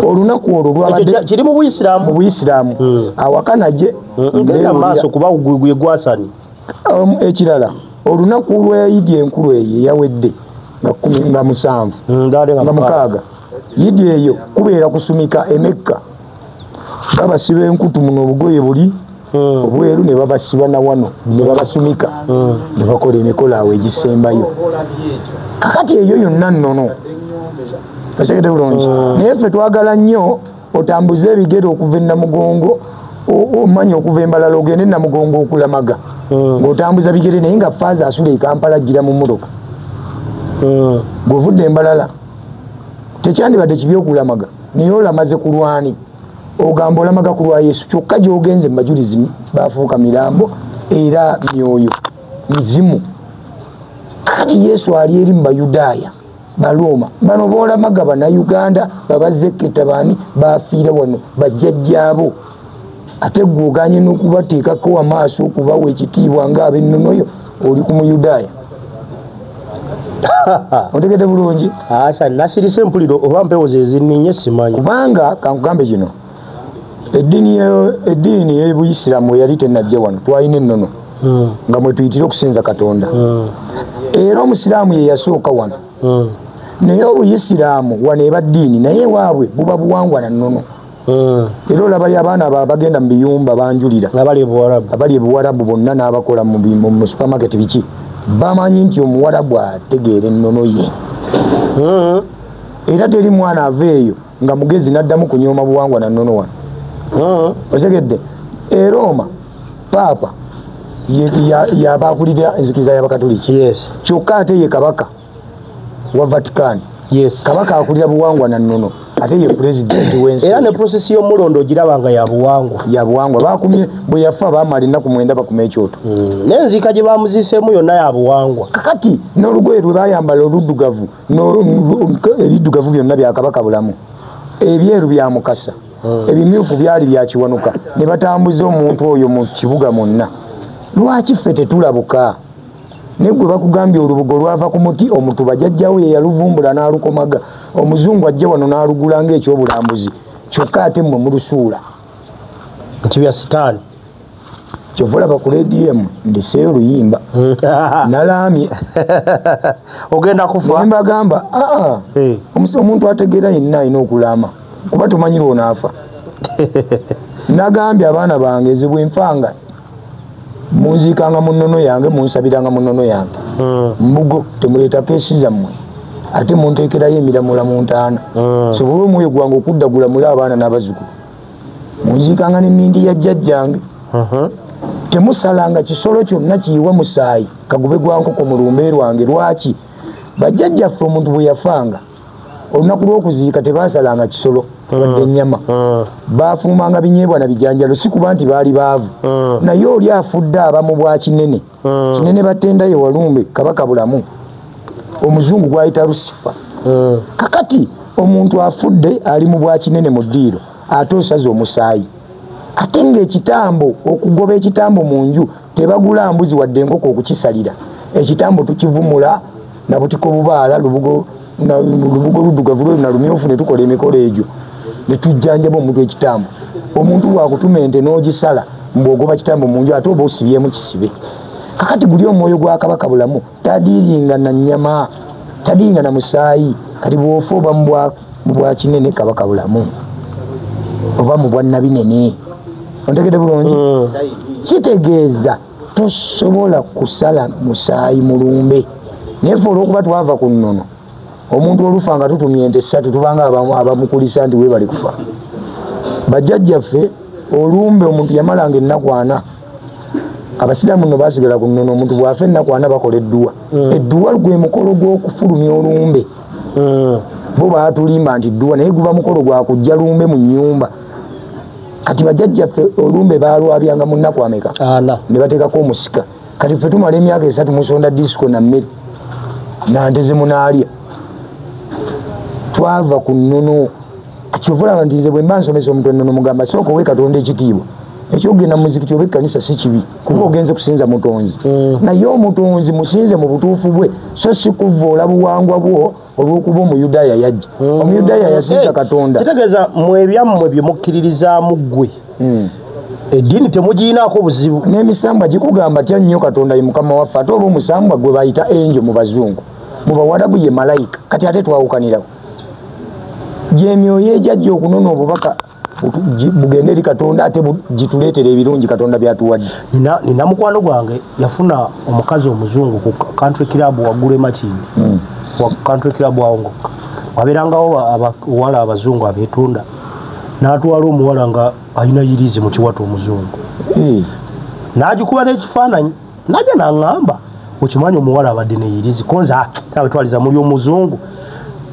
Olunaku olwo lwabadde kiri mu Buyisiraamu, mu Buyisiraamu awaka naje ngenda maaso kuba gwe gwasani. Ekirala olunaku lw'Idi enkulu eyo eyawedde nga 17 nga 6, Idi eyo kubeera kusumika emekka, babasiba enkutu muno obugoye buli obweru ne babasiba na wano ne babasumika ne bakola emikolo awo egisembayo. Kakati eyo yonna nnono, okitegedde bulungi? Naye ffe twagala nnyo otambuze ebigere okuva e Namugongo, omanye okuva embalala ogende Namugongo okulamaga ng'otambuza bigere, naye nga faaza asula e Kampala ajjira mu mmotoka ng'ovudde embalala. Tekyandibadde kibi okulamaga, naye olamaze ku lwani? Ogamba olamaga ku lwa Yesu, kyokka gy'ogenze mu bajulizi bafuuka mirambo era myoyo mizimu. Kakati Yesu ali eri mu Bayudaaya, Balooma, bano boolamaga Bannayuganda babazeketa baani bafiira wano bajjajjaabo, ate gwe oganye n'okubateekako amaaso okubawa ekitiibwa ng'ab'ennono yo. Oli ku Muyudaaya. Otegedde bulungi? Asa nasirise mpuliro oba mpewo ze zinninye simanyi. Kubanga kankugambe kino, eddiini y'Obuyisiraamu yali tennajja wano, twalina ennono nga mwe tuyitira okusinza Katonda. Era Omusiraamu ye yasooka wano. Naye Obuyisiraamu wano eba ddiini, naye waabwe buba buwangwa na nnono. Era olabayo abaana bagenda mu biyumba banjulira abali ebuwarabu bonna n'abakola mu supermarket biki, bamanyi nti omuwarabu ategeera ennono ye. Era teri mwana ava eyo nga mugezi n'addamu kunyooma buwangwa na nnono wano. Otegedde? E Roma Paapa yabakulira enzikiza y'Abakatoliki. Kyokka ate ye kabaka wa Vatican. Kabaka akulira buwangwa na nnono, ate ye pulezidenti w'ensi. Era ne prosesi y'omulondo ogiraba nga ya buwangwa. Ya buwangwa. Bakumye bwe yafa baamala ennaku 9 bakuma ekyoto. N'enzika gye bamuziiseemu yonna ya buwangwa. Kakati n'olugoye lwe bayambala oluddugavu, ebiddugavu byonna bya Kabaka Bulamu, ebyeru bya Mukasa, ebimyufu byali bya Kiwanuka, ne batambuza omuntu oyo mu kibuga mwonna. Lwaki ffe tetulabuka? Naye gwe bakugambye olubugo lwava ku muti, omutuba jjajjawo ye yaluvumbula n'alukomaga, omuzungu ajja wano n'alugula ng'ekyobulambuzi, kyokka ate mmwe mulusuula. Nti bya sitaani. Kyova olaba ku leediyo emmwe ndeseeyo oluyimba. Nalaamye. Ogenda kufa? Naye mbagamba, omuntu ategeera yenna alina okulaama, kuba tomanyi lw'onaafa. Nagambye abaana bange nze bwe nfanga munziikanga mu nnono yange, munsabiranga mu nnono yange. Mbugo temuleeta keesi zammwe, ate munteekerayo emiramula mu ntaana. Sobole omwoyo gwange okudda gulamule abaana n'abazzukulu. Munziikanga n'emmindi ya jjajjange. Temusalanga kisolo kyonna kiyiwa musaayi kagube gwa nkoko mu lumbe lwange. Lwaki? Bajjajjaffe omuntu bwe yafanga olunaku lw'okuziika tebaasalanga kisolo wadde ennyama. Baafuumanga binyeebwa na bijanjalo, si kuba nti baali baavu. Naye oli afudde aba mu bwa kinene. Kinene batenda ye Walumbe Kabaka Bulamu, omuzungu gw'ayita Lusifa. Kakati omuntu afudde ali mu bwa kinene mu ddiiro, ate osaze omusaayi. Ate ng'ekitambo, okugoba ekitambo mu nju tebagula mbuzi wadde enkoko okukisalira. Ekitambo tukivumula na butiko bubaala, lubugo luddugavu lwe na lumyufu, ne tukola emikolo egyo ne tujjanjaba omuntu ekitambo. Omuntu bw'akutuma ente n'ogisala mbw'ogoba kitambo mu nju, ate oba osibyemu kisibe. Kakati guli omwoyo gwa Kabaka Bulamu tadiiringa na nnyama, tadiiringa na musaayi. Kati bw'ofa oba mu bwa kinene Kabaka Bulamu, oba mu bwa Nnabinene. Ontegedde bulungi? Kitegeeza tosobola kusala musaayi mulumbe. Naye ffe olw'okuba twava ku nnono, omuntu olufa nga tutumye ente 3 tubanga abamukulisa nti weebale kufa. Bajjajjaffe olumbe omuntu yamalanga ennaku 4. Abasiraamu nno baasigala ku nnono, omuntu bw'afa ennaku 4 bakola edduwa. Edduwa gwe mukolo gw'okufulumya olumbe. Bo baatulimba nti dduwa, naye guba mukolo gwa kujja lumbe mu nnyumba. Kati bajjajjaffe olumbe baalwabyanga mu nnaku ameka? 4. Ne bateekako omusika. Kati ffe tumala emyaka 3 musonda disiko na mmere na nte ze munaalya. Twava ku nnono. Kyova olaba nti nze bwe mba nsomesa omuntu ennono mugamba sooka owe Katonda ekitiibwa. Ekyogenda mu muzikiti oba ekkanisa si kibi, kuba ogenze kusinza mutonzi. Naye omutonzi musinze mu butuufu bwe, so si kuvvoola buwangwa bwo olw'okuba Omuyudaaya yajja. Omuyudaaya yasinza Katonda. Kitegeeza mmwe ebyammwe bye mukkiririzaamu ggwe. Eddiini temugiyinaako buzibu. N'emisambwa gikugamba tya nnyo Katonda ye Mukama waffe, ate oba omusambwa gwe bayita enjo mu bazungu, mu bawarabu ye malayika. Kati ate twawukanirawo. Gy'emyoyo egyajja okunona obubaka bugende eri Katonda, ate gituleetere ebirungi Katonda by'atuwadde. Nina mukwano gwange yafuna omukazi omuzungu ku country club waggulu e Makindye. Wa country club awo ngokka. Wabeerangawo abawala abazungu abeetunda. N'atwala omuwala nga alina yirizi mu kiwato omuzungu. N'agikuba n'ekifaananyi, n'ajja n'aŋŋamba, okimanyi omuwala abadde ne yirizi, ko nze, twaliza muli omuzungu.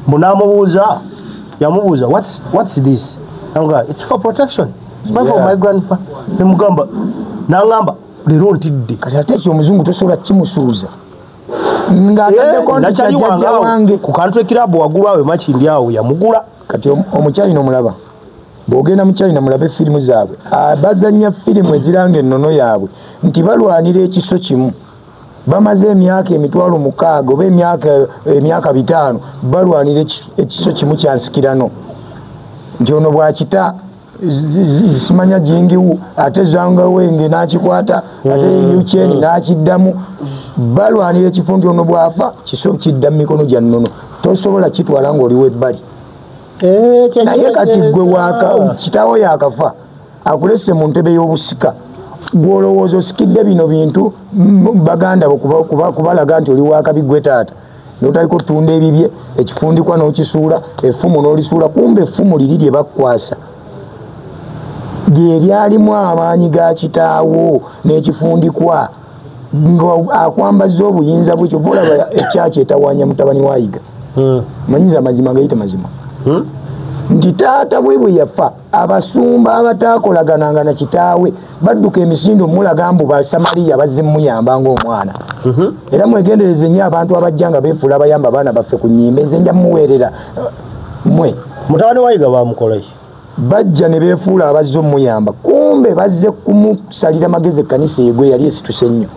Mbu n'amubuuza, yamubuuza, what's this? Namugamba, it's for protection. It's for my grandpa. Nemugamba, n'aŋŋamba, leero ntidde. Kati ate ekyo omuzungu tosobola kimusuuza. Ng'ataddeko nti jjajja wange. Ku country club waggulu awo e Makindye awo yamugula. Kati omukyayina omulaba. Bw'ogenda mu China mulabe firimu zaabwe. Bazannya firimu eziranga ennono yaabwe nti balwanira ekiso kimu. Bamaze emyaka 6,000 oba emyaka 5 balwanira ekiso kimu kya nsikirano. Nti ono bw'akita simanya jingiwu ate zanga wenge n'akikwata ate Yucheni n'akiddamu. Balwanira ekifo nti ono bw'afa kiso kidda mu mikono gya nnono. Tosobola kitwala ng'oliwo ebbali. Naye kati gwe kitaawo yakafa akulese mu ntebe y'obusika, gw'olowooza osikidde bino bintu baganda bo kubalaga nti oli wakabi gwe taata, n'otaliko ttunda ebibye, ekifundikwa n'okisuula, effumu n'olisuula. Kumbe effumu liri lye bakkwasa lye lyalimu amaanyi ga kitaawo n'ekifundikwa nga akwambaza obuyinza bwe. Kyova olaba ekyaki etawaanya mutabani wa Yiga. Manyiza amazima gayita mazima. Nti taata bwe bwe yafa abasumba abataakola na kitaawe badduka emisinde omulaga mbu Basamaliya bazze muyamba ng'omwana. Era mwegendereze nnyo abantu abajja nga beefuula abayamba abaana baffe ku nnyimbe. Nze nja mmuweerera mmwe. Mutabani wa Yiga bamukola ki? Bajja ne beefuula abazze omuyamba, kumbe bazze kumusalira magezi ekkanisa egwe yali esituse nnyo.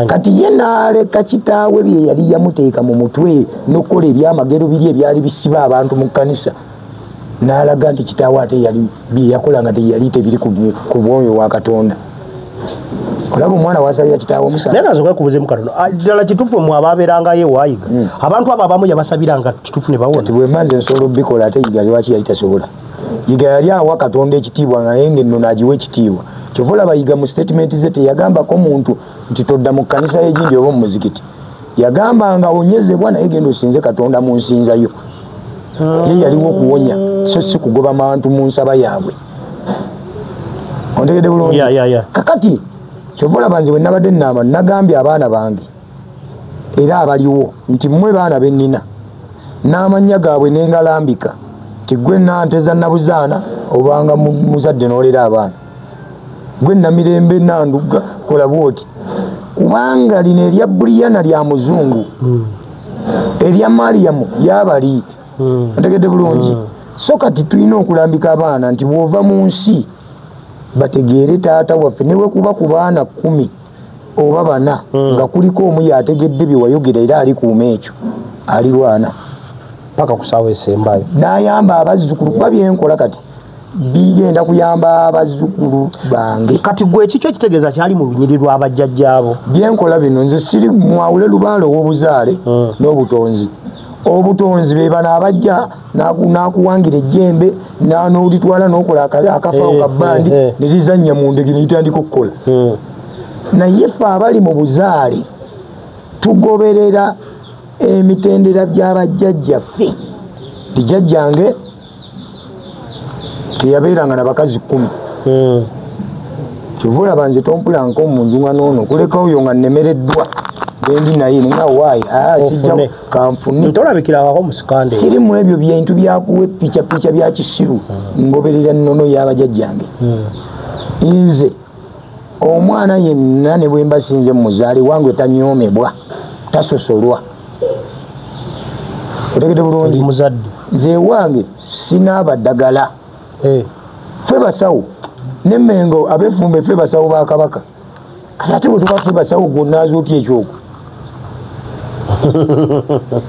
Kati ye n'aleka kitaawe bye yali yamuteeka mu mutwe n'okukola ebyamagero biri ebyali bisiba abantu mu kkanisa, n'alaga nti kitaawe ate yali bye yakola nga teyali tebiri ku bwoyo wa Katonda. Olaba omwana wasalira kitaawe omusango. Naye kansooke nkubuuzeemu katono. Ddala kituufu mmwe abaabeerangayo ewa Yiga, abantu abo abamu yabasabiranga kituufu ne bawona? Kati bwe mba nze nsobola obikola ate Yiga lwaki yali tasobola? Yiga yali awa Katonda ekitiibwa naye ng'ennono agiwa ekitiibwa. Kyova olaba Yiga mu statement ze teyagambako muntu nti todda mu kkanisa y'egindi oba mu muzikiti. Yagamba nga onyezebwa naye genda osinze Katonda mu nsinza yo. Ye yaliwo okuwonya so si kugoba bantu mu nsaba yaabwe. Ontegedde bulungi? Kakati kyova olaba nze bwe nabadde nnaama nagambye abaana bange era abaliwo nti mmwe baana be nnina n'amannya gaabwe ne ngalambika nti gwe Nanteza Nabuzaana obanga muzadde n'olera abaana, gwe Namirembe Nandugga kola bw'oti, kubanga lino erya Buliyana lya muzungu, erya Mariyamu yabali. Ontegedde bulungi? So kati tulina okulambika abaana nti bw'ova mu nsi bategeere taata waffe ne bwe kuba ku baana 10 oba 4 nga kuliko omu yategedde bye wayogera era alikuuma ekyo alirwana paka kusaawa esembayo n'ayamba abazzukulu. Kuba byenkola kati bigenda kuyamba abazzukulu bange. Kati gwe ekikyo ekitegeeza kyali mu lunyiriri lw'abajjajjaabo? Byenkola bino nze siri mwawule lubaale ow'obuzaale n'obutonzi. Obutonzi be bano abajja n'akuwangira ejjembe n'olitwala n'okola akafaawo ka bbandi ne lizannya mu ndege ne litandika okukola. Naye ffe abali mu buzaale tugoberera emitendera gy'abajjajjaffe. Nti jjajjange teyabeeranga na bakazi 10. Kyova olaba nze tompulanko mu nju nga n'ono kuleka oyo nga nnemereddwa bendi naye nga waayi sijja kanfune. Ntolabikirangako mu sikande. Siri mu ebyo bintu byakuwa picha bya kisiru. Ngoberera nnono y'abajjajjange. Nze omwana yenna ne bwe mba sinze muzaale wange tanyoomebwa, tasosolwa. Otegedde bulungi? Muzadde. Nze wange sinaaba ddagala. Ffe basawo ne Mmengo ab'effumbe ffe basawo ba Kabaka. Kati ate bwe tuba ffe basawo gw'onaaza otya ekyokwo?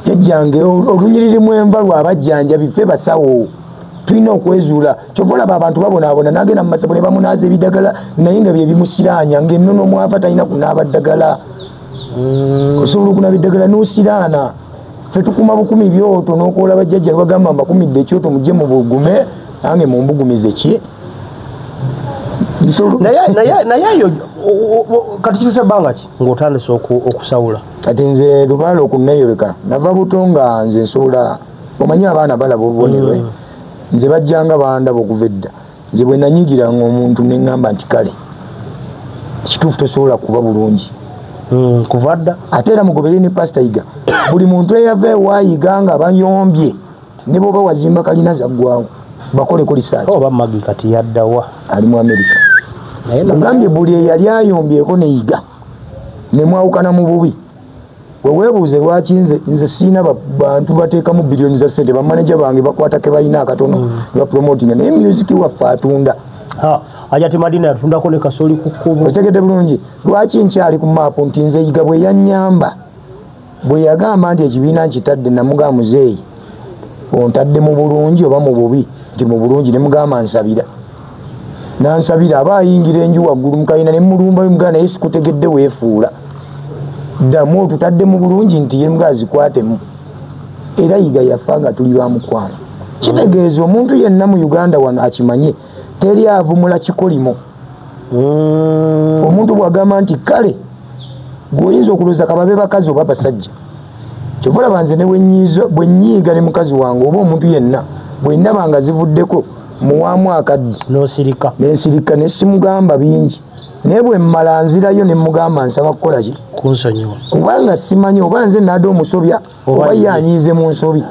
Jjajjange olunyiriri mwenva lw'abajjanjabi ffe basawo. Tulina okwezuula. Kyova olaba abantu babonaabona n'agenda mu masabo ne bamunaaza ebidagala naye nga bye bimusiraanya ng'ennono mwava talina kunaaba ddagala. Osobola okunaaba eddagala n'osiraana. Ffe tukuma bukumi byoto n'okwola bajjajja ne bagamba mbakumidde ekyoto mujje mubugume nange mumbugumize ki? Naye eyo kati kituse ebbanga ki ng'otandise okusawula? Kati nze lubaale okunneeyoleka nava buto nga nze nsobola, omanyi abaana balaba obubonero. Nze bajjanga bandaba okuva edda. Nze bwe nanyigiranga omuntu ne ŋŋamba nti kale ekituufu tosobola kuba bulungi. Kuva dda. Ate era mugobere ne Pasita Yiga. Buli muntu eyava ewa Yiga nga bayombye ne bw'oba wazimba kalina zaggwawo bakoleko lisaaki. Oba Maggie kati yaddawa? Ali mu Amerika. Ogambye buli eyali ayombyeko ne Yiga ne mwawukana mu bubi. Weweebuuze lwaki nze sirina bantu bateekamu biliyoni za ssente, bamaneja bange bakwata ke balina akatono ne bapromotinga, naye music waffe atunda. Ajati Madina yatundako ne kasoli ku kkubo. Otegedde bulungi. Lwaki nkyali ku maapu nti nze Yiga bwe yannyamba, bwe yagamba nti ekibiina nkitadde, namugamba muzeeyi ontadde mu bulungi oba mu bubi, nti mu bulungi, ne mugamba nsabira. Nansabira aba ayingira enju waggulu mukayina ne mulumba mugamba naye sikutegedde weefuula. Ddamu otutadde mu bulungi nti ye mugamba zikwatemu. Era Yiga yafa nga tuli ba mukwano. Kitegeeza omuntu yenna mu Uganda wano akimanye teri avumula kikolimo. Omuntu bw'agamba nti kale gw'oyinza okulowooza kababe bakazi oba basajja. Kyova olaba nze ne bwe nnyiiga ne mukazi wange oba omuntu yenna bwe ndaba nga zivuddeko muwaamu akadde. N'osirika. Ne nsirika ne simugamba bingi. Naye bwe mmala nzirayo ne mugamba nsaba kukola ki? Kunsonyiwa. Kubanga simanyi oba nze nadde omusobya oba ye anyiize mu nsobi.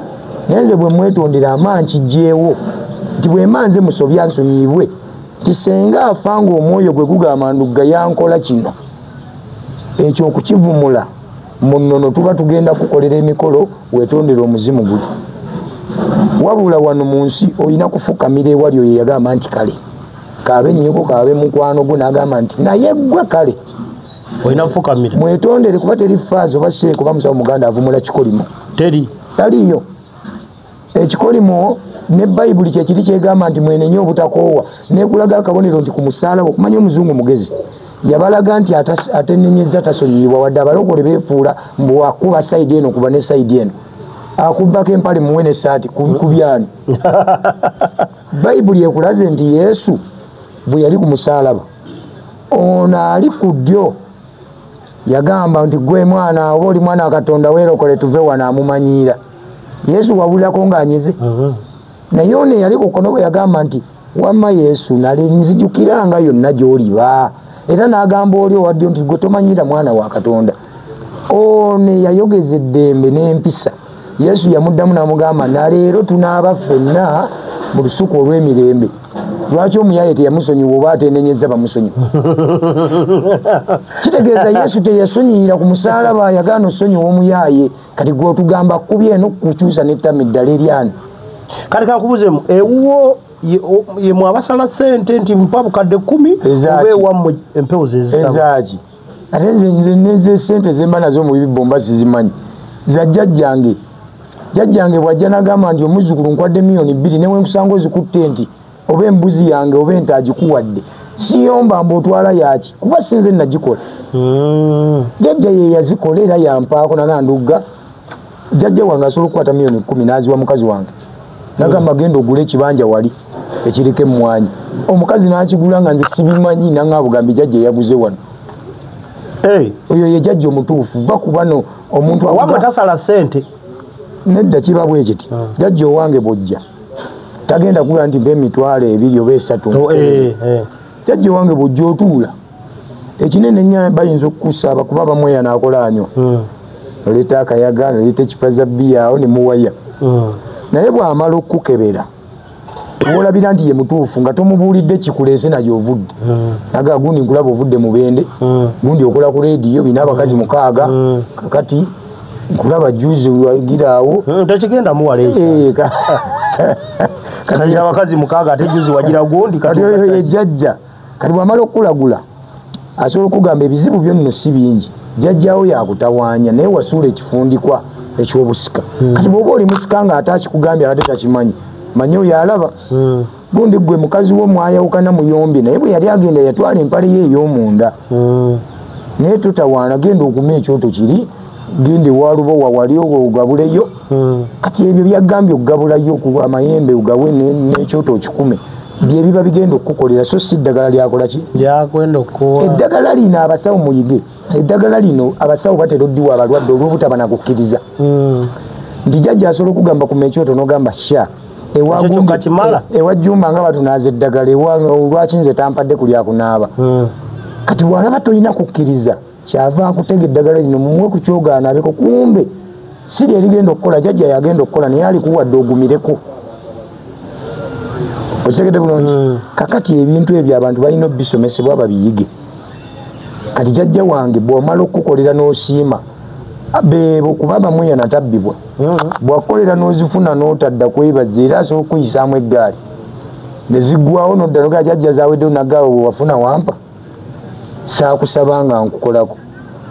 Naye nze bwe mwetondera ama nkiggyeewo nti bwe mba nze musobya nsonyiyibwe nti senga afa ng'omwoyo gwe gugamba Ndugga yankola kino. Ekyo okukivumula mu nnono tuba tugenda kukolera emikolo weetondere omuzimu guli. Wabula wano mu nsi olina kufukamira ewali oyo yagamba nti kale kaabe nnyoko kaabe mukwano gwo n'agamba nti naye ggwe kale. Olina kufukamira. Mwetondere kuba teri faazi oba sheeka oba musawo muganda avumula kikolimo. Teri. Taliiyo. Ekikolimo ne Bayibuli kyekiri kyegamba nti mwenenye obutakoowa nekulaga akabonero nti ku musaalaba okumanya omuzungu mugezi yabalaga nti atenenyezza tasonyiyibwa wadde abalokole beefuula mbu akuba sayidi eno kuba ne sayidi eno akubbako empale muwe n'essaati ku byani. Bayibuli ekulaze nti Yesu bwe yali ku musaalaba ono ali ku ddyo yagamba nti gwe mwana oba oli mwana wa Katonda weerokole tuve wano amumanyiira. Yesu wabulirako ng'anyize. Naye ono eyali ku kkono bwe yagamba nti wamma Yesu nali nzijukiranga yonna gy'oliba. Era n'agamba oli owa ddyo nti gwe tomanyira mwana wa Katonda. Ono eyayogeza eddembe n'empisa Yesu yamuddamu n'amugamba na leero tunaaba ffenna mu lusuku olw'emirembe. Lwaki omuyaye teyamusonyiwa oba atenenyezza bamusonyiwa? Kitegeeza Yesu teyasonyiyira ku musaalaba yagaana osonyiwa omuyaaye. Kati gwe otugamba kkubye eno kukyusa n'ettama eddala eryani. Kati kankubuzeemu ewuwo ye mwabasala ssente nti mpa bukadde 10 oba ewammwe empewo ze zisaba? Ezaaki? Ate nze nze ssente ze mba nazo mu bibbo mba sizimanyi. Za jjajjange. Jjajjange bw'ajja n'agamba nti omuzzukulu nkwadde 2,000,000 ne we nkusanga ozikutte nti oba embuzi yange oba ente agikuwadde. Siyomba mbu otwala yaaki kuba si nze nagikola. Jjajja ye yazikola era yampaako nanandugga. Jjajja wange asobola okukwata 10,000,000 n'aziwa mukazi wange. Nagamba genda ogule ekibanja wali ekiriko emmwanyi. Omukazi n'akigula nga nze sibimanyi nanga bugambi jjajja yaguze wano. Oyo ye jjajja omutuufu va ku bano omuntu wamwe tasala ssente. Nedda kiba bwe kiti. Jjajja owange bw'ojja tagenda kuba nti mpa 20,000 oba 300. Jjajja owange bw'ojja otuula ekinene nnyo bayinza okukusaba kuba bamweya n'akola anywa. Oleeta akayaga oleeta ekipa za bbiya awo ne muwaya. Naye bw'amala okukukebera olabira nti ye mutuufu nga tomubuulidde kikuleese naye ovudde. Naga gundi nkulaba ovudde Mubende, gundi okola ku leediyo bina abakazi 6 kakati nkulaba juzi wagira awo. Tekigenda muwala ekyo. Kati abakazi 6 ate juzi wagira gundi kati oyo ye jjajja. Kati bw'amala okukulagula asobola okugamba ebizibu byo nno si bingi. Jjajjawo yakutawaanya naye wasuula ekifundikwa eky'obusika. Kati bw'oba oli musika ng'ate akikugambye abadde takimanyi manyi oyo alaba. Gundi gwe mukazi wo mwayawukana muyombye naye bwe yali agenda yatwala empale ye ey'omunda. Naye totawaana genda okume ekyoto kiri genda ewalubowa wali ogabuleyo. Kati ebyo byagambye okugabulayo amayembe ogawe n'ekyoto okikume bye biba bigenda okukukolera so si ddagala lyakola ki? Lyakwenda okuwa. Eddagala lino abasawo muyige. Eddagala lino abasawo batera oddiwa abalwadde olw'obutaba na kukkiriza. Nti jjajja asobola okugamba kuma ekyoto n'ogamba sha. Ewa Jjumba nga batunaaza eddagala lwaki nze tampadde ku lyakunaaba. Kati bw'alaba tolina kukkiriza kyava akutega eddagala lino mumuwe ku kyogaanaabeko kumbe si lye ligenda okukola jjajja yagenda okukola naye alikuwadde ogumireko. Okitegedde bulungi? Kakati ebintu ebyo abantu balina obisomesebwa babiyige. Kati jjajja wange bw'omala okukukolera n'osiima beebo kuba bamweya natabbibwa. Bw'akukolera n'ozifuna n'otadda kwebaza era asobola okuyisaamu eggaali. Ne ziggwawo nodda nogaa jjajja zaaweddewo nagaawe bwe wafuna wampa. Saakusaba nga nkukolako.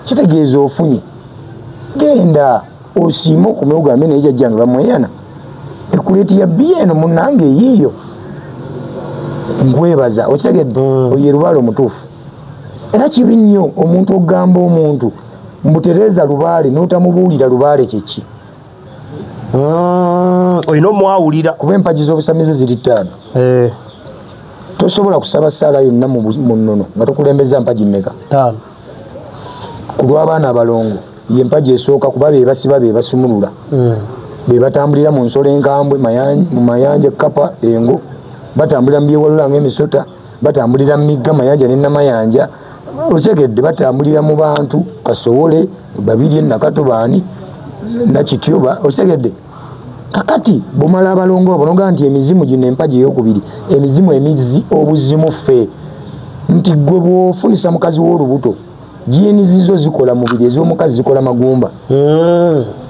Kitegeeza ofunye. Genda osiime okume ogambe naye jjajjange bamweyana. Ekuleeti ya bbiya eno munnange eyiiyo. Nkwebaza okitegedde oyo lubaale omutuufu. Era kibi nnyo omuntu okugamba omuntu mbutereeza lubaale n'otamubuulira lubaale kyeki. Olina omwawulira. Kuba empagi z'obusamize ziri ttaano. Tosobola kusaba ssaala yonna mu nnono nga tokulembeza mpagi mmeka? Ttaano. Ku lw'abaana abalongo ye mpagi esooka kuba be basiba be basumulula. Be batambulira mu nsolo enkambwe mu mayanja kkapa engo, batambulira mu byewalula ng'emisota, batambulira mu migga mayanja ne namayanja, okitegedde batambulira mu bantu kasowole babiri nakato baani nakityoba, okitegedde. Kakati bw'omala abalongo abo n'ogamba nti emizimu gino empagi ey'okubiri, emizimu emizzi obuzimu ffe, nti ggwe bw'ofunisa mukazi w'olubuto jiini zizo zikola mubiri, ez'omukazi zikola magumba.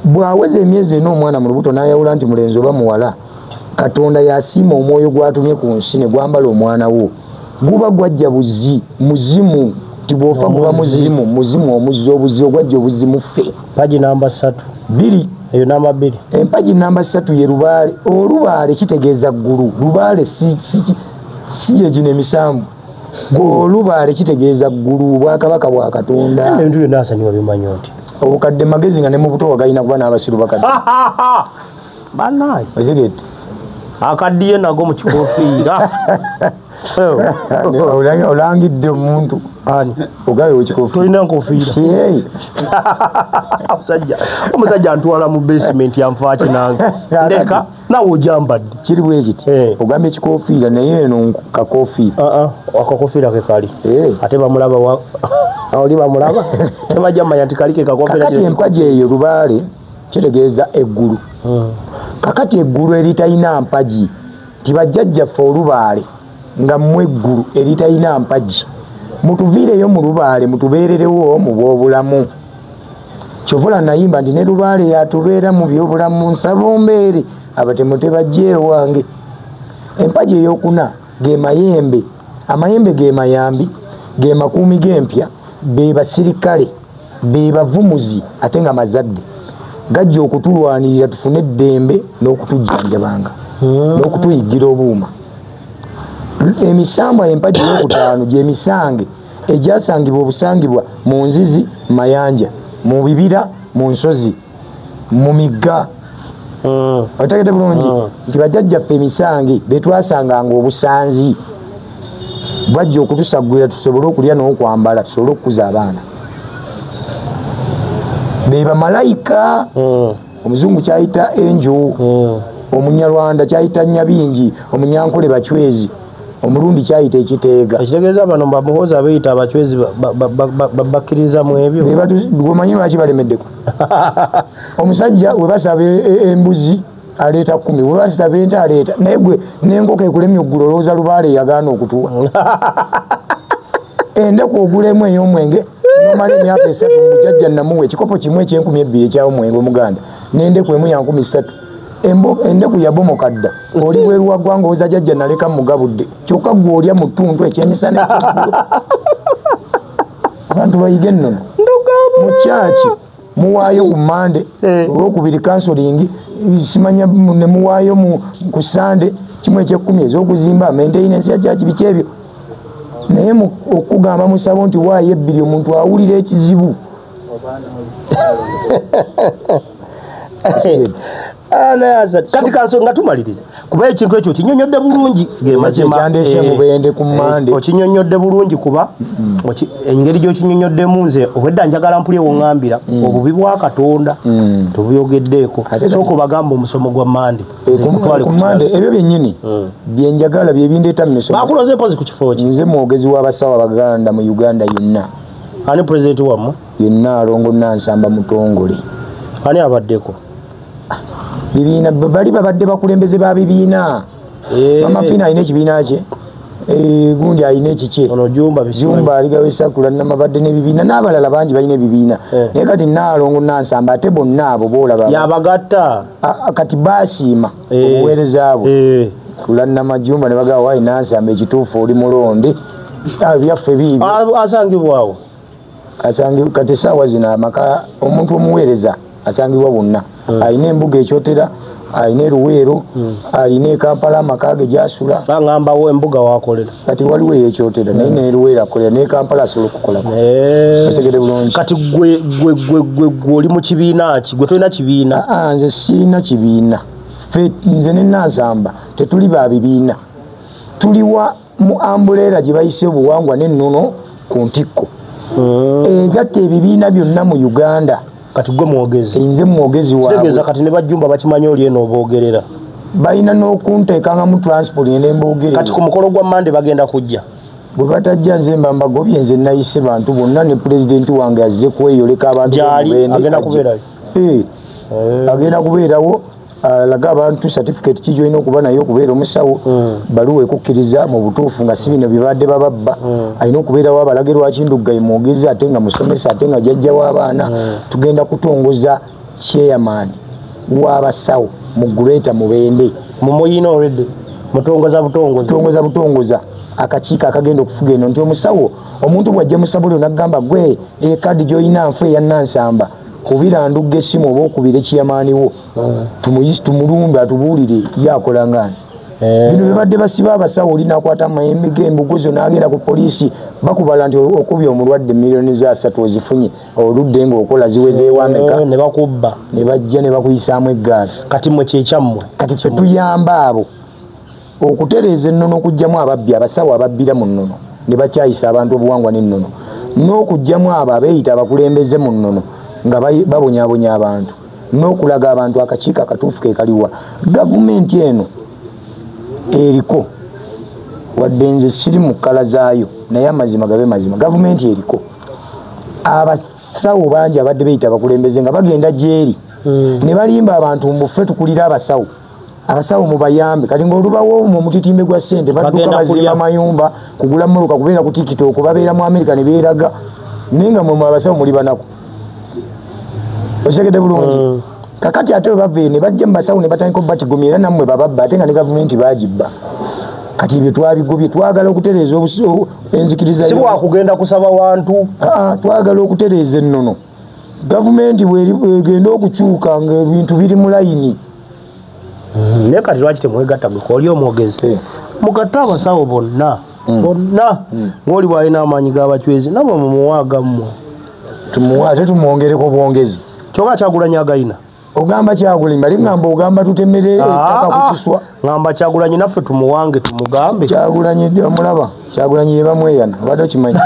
Bw'aweza emyezi ena omwana mu lubuto n'ayawula nti mulenzi oba muwala, Katonda yasiima omwoyo gw'atumye ku nsi ne gwambala omwana wo. Guba gwajja buzi, muzimu, nti bw'ofa guba muzimu, muzimu omuzzi obuzi ogwajja obuzimu ffe. Mpagi namba 3. 2. Eyo namba 2. Empagi namba 3 ye lubaale. Olubaale kitegeeza ggulu. Lubaale si gye gino emisambu. Olubaale kitegeeza ggulu, obwakabaka bwa Katonda. Ebintu byonna Hassan wabimanyi oti? Obukadde magezi nga ne mu buto wagalina kuba n'abasiru bakadde. Bannaaye. Okitegedde? Akaddiye nago mu kikofiira. Olangidde omuntu. Ani? Ogabe wekikofiira. Tolina nkofiira. Omusajja antwala mu basement yanfaaki nange. Ndeka naawe ojambadde. Kiri bwe kiti. Ogambye ekikofiira naye eno kakofiira. Akakofiira ke kali. Ate bamulaba oli bamulaba tebajja mmanya nti kali ke kakofiira. Kakati empagi eyo lubaale kitegeeza eggulu. Kakati eggulu eritalina mpagi, tibajjajjaffe olubaale nga mmwe eggulu eritalina mpagi. Mutuviireyo mu lubaale mutubeererewo mu bw'obulamu. Kyovula nayimba nti ne lubaale yatubeera mu byobulamu nsaba ombeere abatemu tebajja ewange. Empagi ey'okuna ge mayembe. Amayembe ge mayambi, ge makuumi g'empya, be basirikale, be bavumuzi ate nga mazadde. Gajja okutulwanirira tufune eddembe n'okutujjanjabanga n'okutuyiggira obuuma. Emisambwa empagi ey'okutaano gy'emisange egyasangibwa obusangibwa mu nzizi, mayanja, mu bibira, mu nsozi, mu migga. Otegedde bulungi nti bajjajjaffe emisange be twasanganga obusanzi bajja okutusaggulira tusobole okulya n'okwambala, tusobole okukuza abaana. Be bamalayika, omuzungu kyayita enjo, omunyarwanda kyayita nyabingi, omunyankole bachwezi, omulundi kyayita ekiteega. Ekitegeeza bano bamuhoozi abeeyita abachwezi bakkiriza mu ebyo. Omanyi lwaki balemeddeko? Omusajja we basaba embuzi aleeta 10, we basaba ente aleeta, naye gwe n'enkoko ekulemye okugula olowooza lubaale yagaana okutuwa. Endeku ogulemu ey'omwenge nomala emyaka 3 mujjajja namuwa ekikopo kimu eky'enkumi 2 eky'omwenge omuganda, n'endeku emu ya 3,000. Endeku yabomoka dda, oli bweru wa ggwanga owoza jjajja naleka mugabudde, kyokka ggwe olya mu ttuntu ekyemisana ekyeggulo. Abantu bayige ennono. Mu kyaki muwaayo ku Mmande, olwokubiri counseling, simanya ne muwaayo ku Sande kimu eky'ekkumi ez'okuzimba, maintenance ya kyaki biki ebyo. Naye okugamba musabo nti waayo ebbiri omuntu awulira ekizibu. Kati kanso nga tumaliriza kuba ekintu ekyo okinyonnyodde bulungi ge mazima mubende ku Mmande okinyonnyodde bulungi kuba engeri gy'okinyonnyodde nze obwedda njagala mpulye woŋŋambira obubi bwa Katonda tubuyogeddeeko. Sooka obagamba omusomo gwa Mmande ku Mmande ebyo byennyini bye njagala bye bindeeta mu misomo. Bakuloze mpozi ku kifo ki? Nze mwogezi w'abasawo Abaganda mu Uganda yonna. Ani pulezidenti wammwe? Yenna Alongo Nansamba Mutongole. Ani abaddeko? Bibiina bali babadde bakulembeze ba bibiina. Mama Fina alina ekibiina kye, gundi alina ekikye, ono Jumba Jumba aligawo esakula namabadde n'ebibiina n'abalala bangi balina ebibiina. Naye kati Nnaalongo Nansamba ate bonna abo boolaba yabagatta kati baasiima obuweereza bwe. Kulanamajumba ne bagamba wayi Nansamba ekituufu oli mulonde. Byaffe biibi. Asangibwawo. Asangibwa kati essaawa zino amaka omuntu omuweereza asangibwa bonna. Alina embuga ekyotera, alina eruweero, alina e Kampala amaka ge gy'asula. Baŋŋambawo embuga waakolera. Kati waliwo eyekyotera naye n'eruweero akolera n'e Kampala asobola okukolako. Otegedde bulungi. Kati gwe oli mu kibiina ki? Gwe tolina kibiina? Nze sirina kibiina. Ffe nze ne Nansamba tetuli ba bibiina. Tuliwa mu ambuleera gye bayise obuwangwa n'ennono ku ntikko. Egatta ebibiina byonna mu Uganda. Kati gwe mwogezi. Nze mwogezi waabwe. Kitegeeza kati ne bajjumba bakimanyi oli eno oboogerera. Balina n'okunteekanga mu transport ne mboogerera. Kati ku mukolo gwa Mande bagenda kujja. Bwe batajja nze mba mbagobye, nze nayise bantu bonna ne pulezidenti wange azze kweyoleka abantu. Gyali agenda kubeerayo. Agenda kubeerawo. Alaga abantu certificate ki gy'olina okuba nayo okubeera omusawo, baluwa ekukkiriza mu butuufu nga si bino bye badde bababba. Alina okubeerawo abalage lwaki Ndugga ye mwogezi ate nga musomesa ate nga jjajja w'abaana. Tugenda kutongoza chairman w'abasawo mu Greater Mubende. Mumuyina already. Mutongoza butongoza. Tutongoza butongoza akakiiko akagenda okufuga eno nti omusawo omuntu bw'ajja musabuliro n'agamba gwe ekadi gy'olina nfu eya Nansamba kubira Ndugga essimu oba okubira chairman wo tumuyise tumulumbe atubuulire ye akola ngani. Bino bye badde basiba abasawo oli n'akwata amayembe g'embugo n'agenda ku poliisi bakubala nti okubye omulwadde 3 million ozifunye oludde ng'okola ziwezeewo ameka ne bakubba ne bajja ne bakuyisaamu eggaali. Kati mmwe kyekyammwe. Kati ffe tuyamba abo okutereeza ennono okuggyamu ababbi abasawo ababbira mu nnono ne bakyayisa abantu obuwangwa n'ennono n'okuggyamu abo abeeyita abakulembeze mu nnono nga babonyaabonya abantu n'okulaga abantu akakiiko akatuufu ke kaliwa. Gavumenti eno eriko wadde nze siri mu kkala zaayo naye amazima gabe mazima, gavumenti eriko abasawo bangi abadde beeyita abakulembeze nga bagenda gyeri ne balimba abantu mbu ffe tukulira abasawo, abasawo mubayambe. Kati ng'olubawo mu mutitimbe gwa ssente badduka bazimba mayumba kugula mmotoka kubeera ku TikTok babeera mu Amerika ne beeraga naye nga mmwe abasawo muli banaku. Okitegedde bulungi. Kakati ate bwe bava ne bajja mu basawo ne batandika obatigomya era nammwe bababba ate nga ne gavumenti baagibba. Kati ebyo twabigobye, twagala okutereeza enzikiriza. Si bwakugenda kusaba wantu. Twagala okutereeza ennono. Gavumenti bwegenda okukyuka ng'ebintu biri mu layini. Naye kati lwaki temwegatta gwe oli omwogezi? Mugatte abasawo bonna bonna ng'oli bw'alina amaanyi g'abachwezi nammwe mumuwe agammwe. Tumuwe ate tumwongereko bwongezi. Kyokka Kyagulanyi agayina. Ogamba Kyagulanyi bali ŋŋamba ogamba tutemere ettaka ku kiswa. Ŋŋamba Kyagulanyi naffe tumuwange tumugambe. Kyagulanyi omulaba, Kyagulanyi ye bamweyana obadde okimanyi.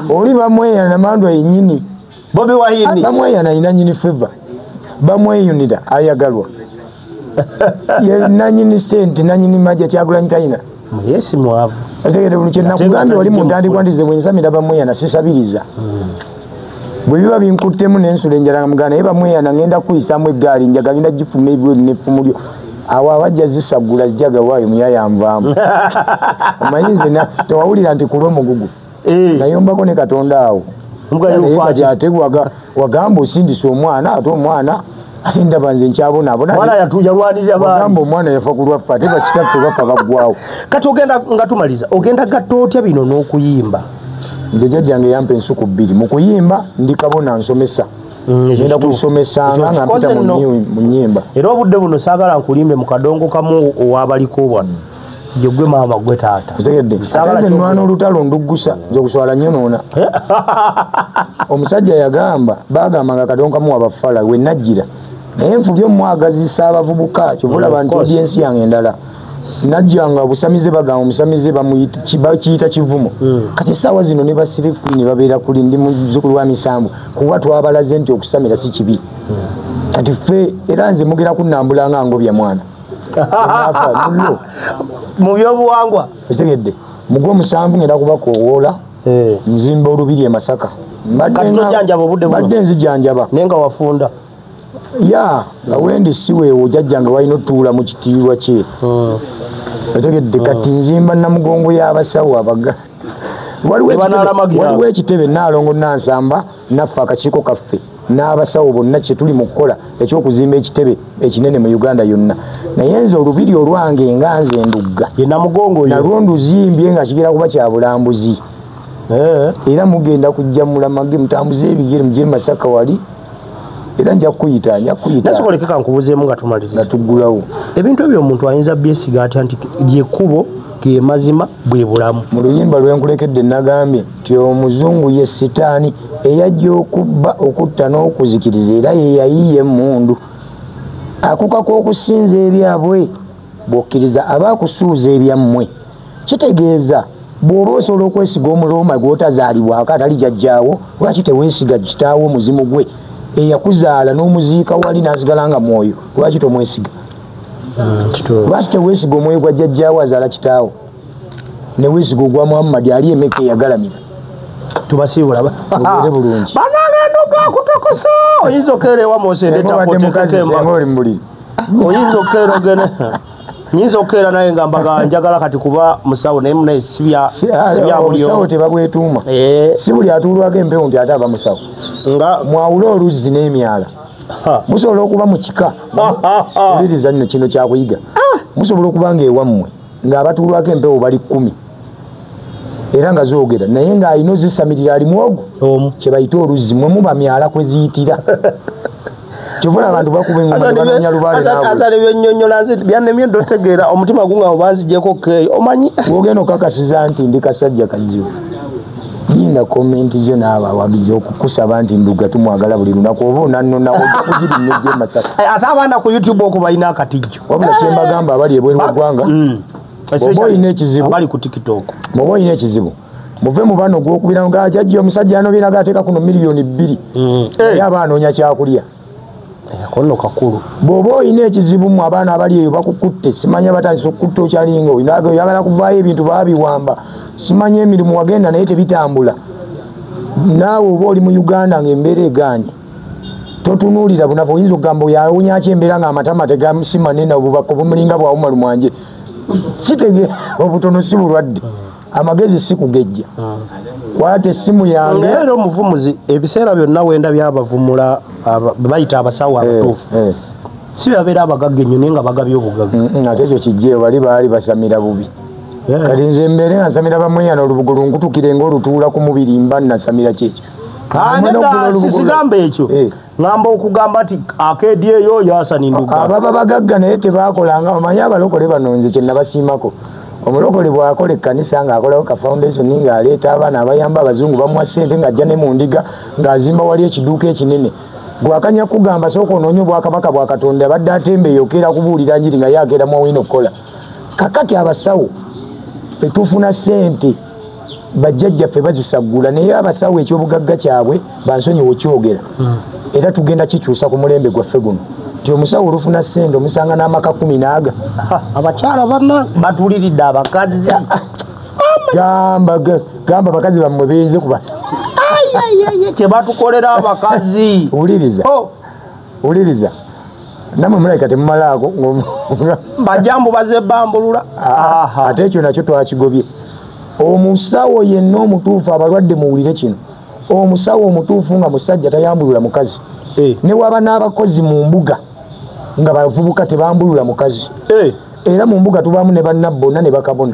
Oli bamweyana mandwa yennyini. Bobi Wine. Bamweyana alina nnyini favor. Bamweyunira ayagalwa. Ye nannyini ssente nannyini majja Kyagulanyi talina. Yesi mwavu. Otegedde bulungi kye nakugambye wali mu ntandikwa nti nze bwe nsamira bamweyana sisabiriza. Bwe biba binkuttemu n'ensula enjala nga muganda naye bamweyana ngenda kuyisaamu eggaali njaga ngenda gifuma ebweru n'effumu lyo. Awo abajja zisagula zijjaga waayo muyaya anvaamu. Omanyi nze tewawulira nti kulwa omugugu. Nayombako ne Katonda awo. Kati ate wagamba osindise omwana ate omwana ate ndaba nze nkyabonaabona. Omwana yalwanirira baani. Wagamba omwana yafa ku lwaffe ate bakitaffe bafa baggwawo. Kati ogenda nga tumaliza ogenda gatta otya bino n'okuyimba? Nze jjajjange yampa ensuku 2 mu kuyimba ndi kabona nsomesa. Ngenda kusomesanga nga mpita mu nnyimba. Era obudde buno saagala nkulimbe mu kadongo kamu ow'abaliko wano. Ye gwe maama gwe taata. Otegedde? Ate nze nnwana olutalo nduggusa nze okuswala nnyonoona. Omusajja yagamba baagamba nga kadongo kamu abafala we najjira. Naye nfubye omwagazisa abavubuka kyova olaba nti audience yange endala. Najjanga obusamize bagamba omusamize bakiyita kivumo. Kati essaawa zino ne basiriku ne babeera kuli ndi muzzukulu wa misambu kuba twabalaze nti okusamira si kibi. Kati ffe era nze mugera kunnambula nga ngobya mwana. Mu byobuwangwa. Otegedde? Mu gw'omusanvu ngenda kubakoowoola. Nzimba olubiri e Masaka. Kati tojjanjaba obudde buno? Mbadde nzijanjaba. Naye nga wafunda. Ya, awendi si weewo jjajjange walina otuula mu kitiibwa kye. Otegedde? Kati nzimba Namugongo y'abasawo abaga. Waliwo ekitebe Nnaalongo Nansamba naffe akakiiko kaffe. N'abasawo bonna kye tuli mu kukola eky'okuzimba ekitebe ekinene mu Uganda yonna. Naye nze olubiri olwange nga nze Ndugga ye Namugongo nalwo nduzimbye nga kigera kuba kya bulambuzi. Era mugenda kujja mulamage mutambuze ebigere mugye Masaka wali, era nja kuyita nasobolekeka nkubuzeemu nga tumaliriza nga tuggulawo. Ebintu ebyo omuntu ayinza byesiga atya nti lyekkubo ge mazima bwe bulamu? Mu luyimba lwe nkulekedde nagambye nti omuzungu ye sitaani eyajja okubba, okutta n'okuzikiriza, era ye yayiye emmundu. Akukako okusinza ebyabwe, bw'okkiriza aba akusuuza ebyammwe. Kitegeeza bw'oba osobola okwesiga Omurooma gw'otazaalibwako atali jjajjaawo, lwaki teweesiga kitaawo omuzimu gwe eyakuzaala n'omuziika wali n'asigala nga mwoyo? Lwaki tomwesiga? Lwaki teweesiga omwoyo gwa jjajjaawo azaala kitaawo, ne weesiga ogwa Muhammadi ali emeka eyagalamira? Tubasiibula mubeere bulungi. Banange Ndugga akutokosa, oyinza okeera ewa Senga oli mu buliri, oyinza okeera ogende nyinza okukeera naye nga mbaga njagala kati kuba musawo, naye munaye sibya obusawo tebabwetuuma. Si buli atuulwako empewo nti ate aba musawo. Nga mwawule oluzzi n'emyala. Musobola okuba mu kika, wuliriza nno kino kyakuyiga. Musobola okuba nga ewammwe ng'abatuulwako empewo bali 10 era nga zoogera, naye ng'alina ozisamirira ali mwogo kye bayita oluzzi, mwe muba myala kwe ziyitira. Kyova abantu bakuba engoma tebanoonya lubaale naawe. Asale byennyonnyola nze byannemye ndotegeera, omutima gunga obanzigyeko keeyo omanyi. Bw'ogenda okakasiza nti ndi kasajja kazibu, linda komenti zo n'abawagizi okukusaba nti Ndugga tumwagala buli lunaku, oba onannonawo ojja kugirinnya ojje e Masaka. Ate abaana ku YouTube okwo balina akatijjo. Wabula kye mbagamba abali ebweru w'eggwanga, bw'oba olina ekizibu, abali ku TikTok, bw'oba olina ekizibu, muve mu bano gw'okubira nga jjajja omusajja anobyera ng'ateeka kuno miliyoni 2, naye aba anoonya kyakulya. Kono kakulu. Bw'oba olina ekizibu mu abaana abali eyo bakukutte, simanya batandise okukutta okyalinga oyagala kuvaayo ebintu baabiwamba, simanya emirimu wagenda naye tebitambula, naawe oba oli mu Uganda ng'embeera egaanye, totunuulira bunafu. Oyinza okugamba oyawonya ki embeera ng'amatama tegasi manene, obubaka bumulinga bwa Umar Mwanje. Kitege obutono si bulwadde, amagezi si kugejja. Kwata essimu yange. Era omuvumuzi ebiseera byonna wenda byabavumula bayita abasawo abatuufu, si babeera abagagga ennyo naye nga bagabye obugagga. Ate ekyo kijje bali baali basamira bubi. Kati nze mbeere nga nsamira bamweyana olubugo lunkutukire ng'olutuula ku mubiri mba nasamira kyekyo. Nedda sigamba ekyo, ngamba okugamba nti akeedi eyo Yasani Ndugga. Ababa bagagga naye tebakolanga, omanyi abalokole bano nze kye nabasiimako. Omulokole bw'akola ekkanisa ng'akolawo ka foundation ng'aleeta abaana abayamba abazungu bamuwa ssente ng'ajja ne mu ndiga ng'azimba wali ekiduuka ekinene. Gwakanya kugamba sooka onoonye obwakabaka bwa Katonda, abadde atembeeya okeera kubuulira njiri nga ye akeera mwawina okukola. Kakati abasawo ffe tufuna ssente bajjajjaffe bazisaggula, naye abasawo ekyobugagga kyabwe bansonyiwe okyogera, era tugenda kikyusa ku mulembe gwaffe guno. Nti omusawo olufuna ssente omusanga n'amaka 10. Abakyala banna batuliridde abakazi. Gamba abakazi bammwe beyinze kuba kye batukolera abakazi. Wuliriza, wuliriza, nammwe mulabika temumalaako bajambu baze bambulula. Ate ekyo nakyo twakigobye. Omusawo yenna omutuufu, abalwadde muwulire kino, omusawo omutuufu nga musajja tayambulula mukazi. Ne waba n'abakozi mu mbuga nga bavubuka tebambulula mukazi. Era mu mbuga tubaamu ne bannabbonna ne bakabona.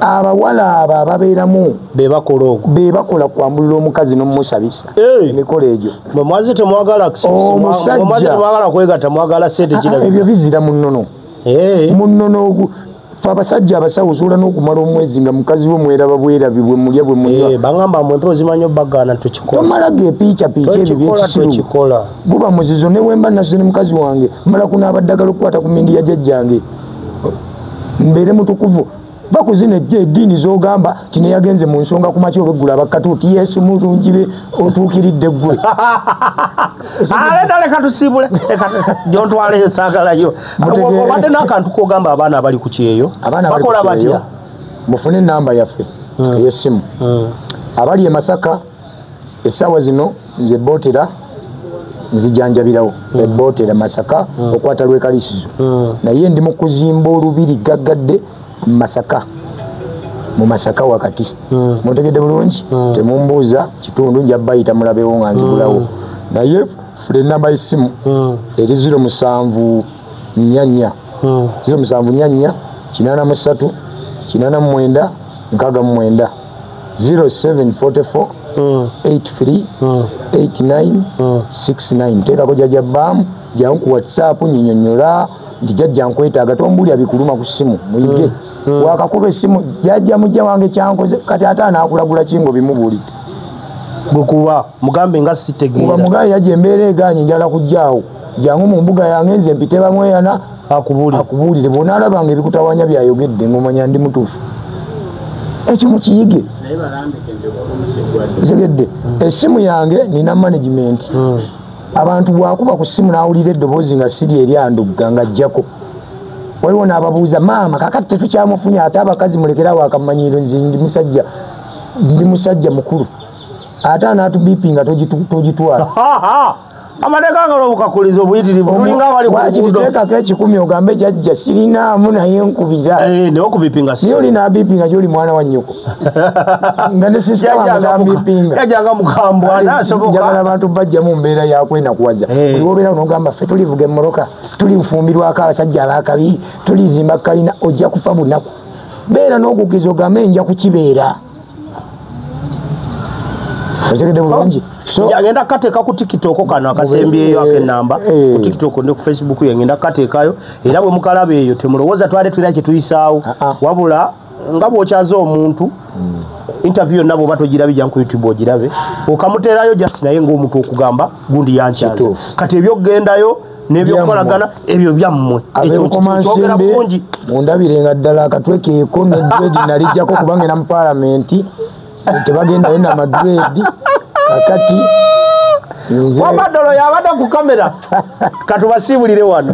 Abawala abo ababeeramu be bakola ogwo, be bakola kwambulula omukazi n'omumusabisa emikolo egyo. Mwe temwagala omusajja, temwagala kwegatta, mwagala ssente. Ebyo bizira mu nnono. Mu nnono ffe abasajja abasawo osobola n'okumala omwezi nga mukazi we mweraba bwerabi bwe mulya bwe munywa. Bangamba mwe empewo zimanyi obbagaana tukikola. Tomala gepiicapiica ebyo byekisiru, guba muzizo. Ne wemba nasuze ne mukazi wange mmala kunaaba ddagala okukwata ku mindi ya jjajjange mbeere mutukuvu. Va ku zino eddiini z'ogamba nti neyagenze mu nsonga ku makya olweggulo abakatuuti Yesu mulungi be otuukiridde ggwe. Aleta leka tusiibule, gyontwaleyo saagalayo. Obadde n'akantu k'ogamba abaana abali ku kyeyo bakola batya? Mufune enamba yaffe ey'essimu. Abali e Masaka essaawa zino nze Bootera nzijanjabirawo e Bootera Masaka okwata lw'ekalisizo, naye ndi mu kuzimba olubiri gaggadde Masaka, mu Masaka wakati. Muntegedde bulungi? Temumbuuza kitundu, nja bayita mulabewo nga nzigulawo. Naye fule namba y'essimu eri 0744 0744 83 89 69 0744 83 89 69. Teekako Jjajja Bam, jangu ku WhatsApp nyinyonnyola nti jjajja nkwetaaga, tombulya bikuluma ku ssimu muyige. Wakakuba essimu jjajja mujja wange kyankoze, kati ate anaakulagula kingo bimubuulidde. Bwekuba mugambe nga sitegeera. Kuba mugambe yajja embeera egaanye njala kujjaawo, jangu mu mbuga yange nze mpite bamweyana akubuulire. Bw'onaalabanga ebikutawaanya byayogedde ng'omanya ndi mutuufu. Ekyo mukiyige. Otegedde? Essimu yange nina management. Abantu bw'akuba ku ssimu n'awulira eddoboozi nga siri eri andugga ng'ajjako. Waliwo n'ababuuza maama kakati tetukyamufunye, ate abakazi mulekerawo akamanyiiro, nze ndi musajja mukulu. Ate anaatubipinga togitwala. Amateeka nga olwobukakuliza obuyitirivu tulinga abali ku luguudo. Teekako 10 ogambe jjajja sirinaamu naye nkubira. Naye okubipinga si. Naye oli n'abipinga gy'oli mwana wa nnyoko. Nga ne sisita wange tambipinga. Jjajja nga mukambwe anaasoboka. Njagala abantu bajja mu mbeera ya kwenakuwaza. Buli w'obeera n'ogamba ffe tulivuga emmotoka, tulifumbirwako abasajja ab'akabi, tulizimba kalina, ojja kufa bunaku. Beera n'okukkiriza ogambe nja kukibeera. Otegedde bulungi? Ngenda kukateeka ku TikTok kano akasembyeyo ak'ennamba, ku TikTok ne ku Facebook ye ngenda kukateekayo, era bwe mukalaba eyo temulowooza twale tulina kye tuyisaawo, wabula nga bw'okyaza omuntu interview yonna bw'oba togirabye jangu ku YouTube ogirabe, okamuteerayo just naye ng'omuntu okugamba gundi yankyaza. Kati eby'okugendayo n'ebyokukolagana ebyo byammwe. Ekyo kyogera bulungi. Mundabirenga ddala akatwe keeko ne dread nalijjako kubanga era mu paalamenti tebagendayo n'amadread. Kakati Wabadolo yabadde ku kamera, katubasiibulire wano.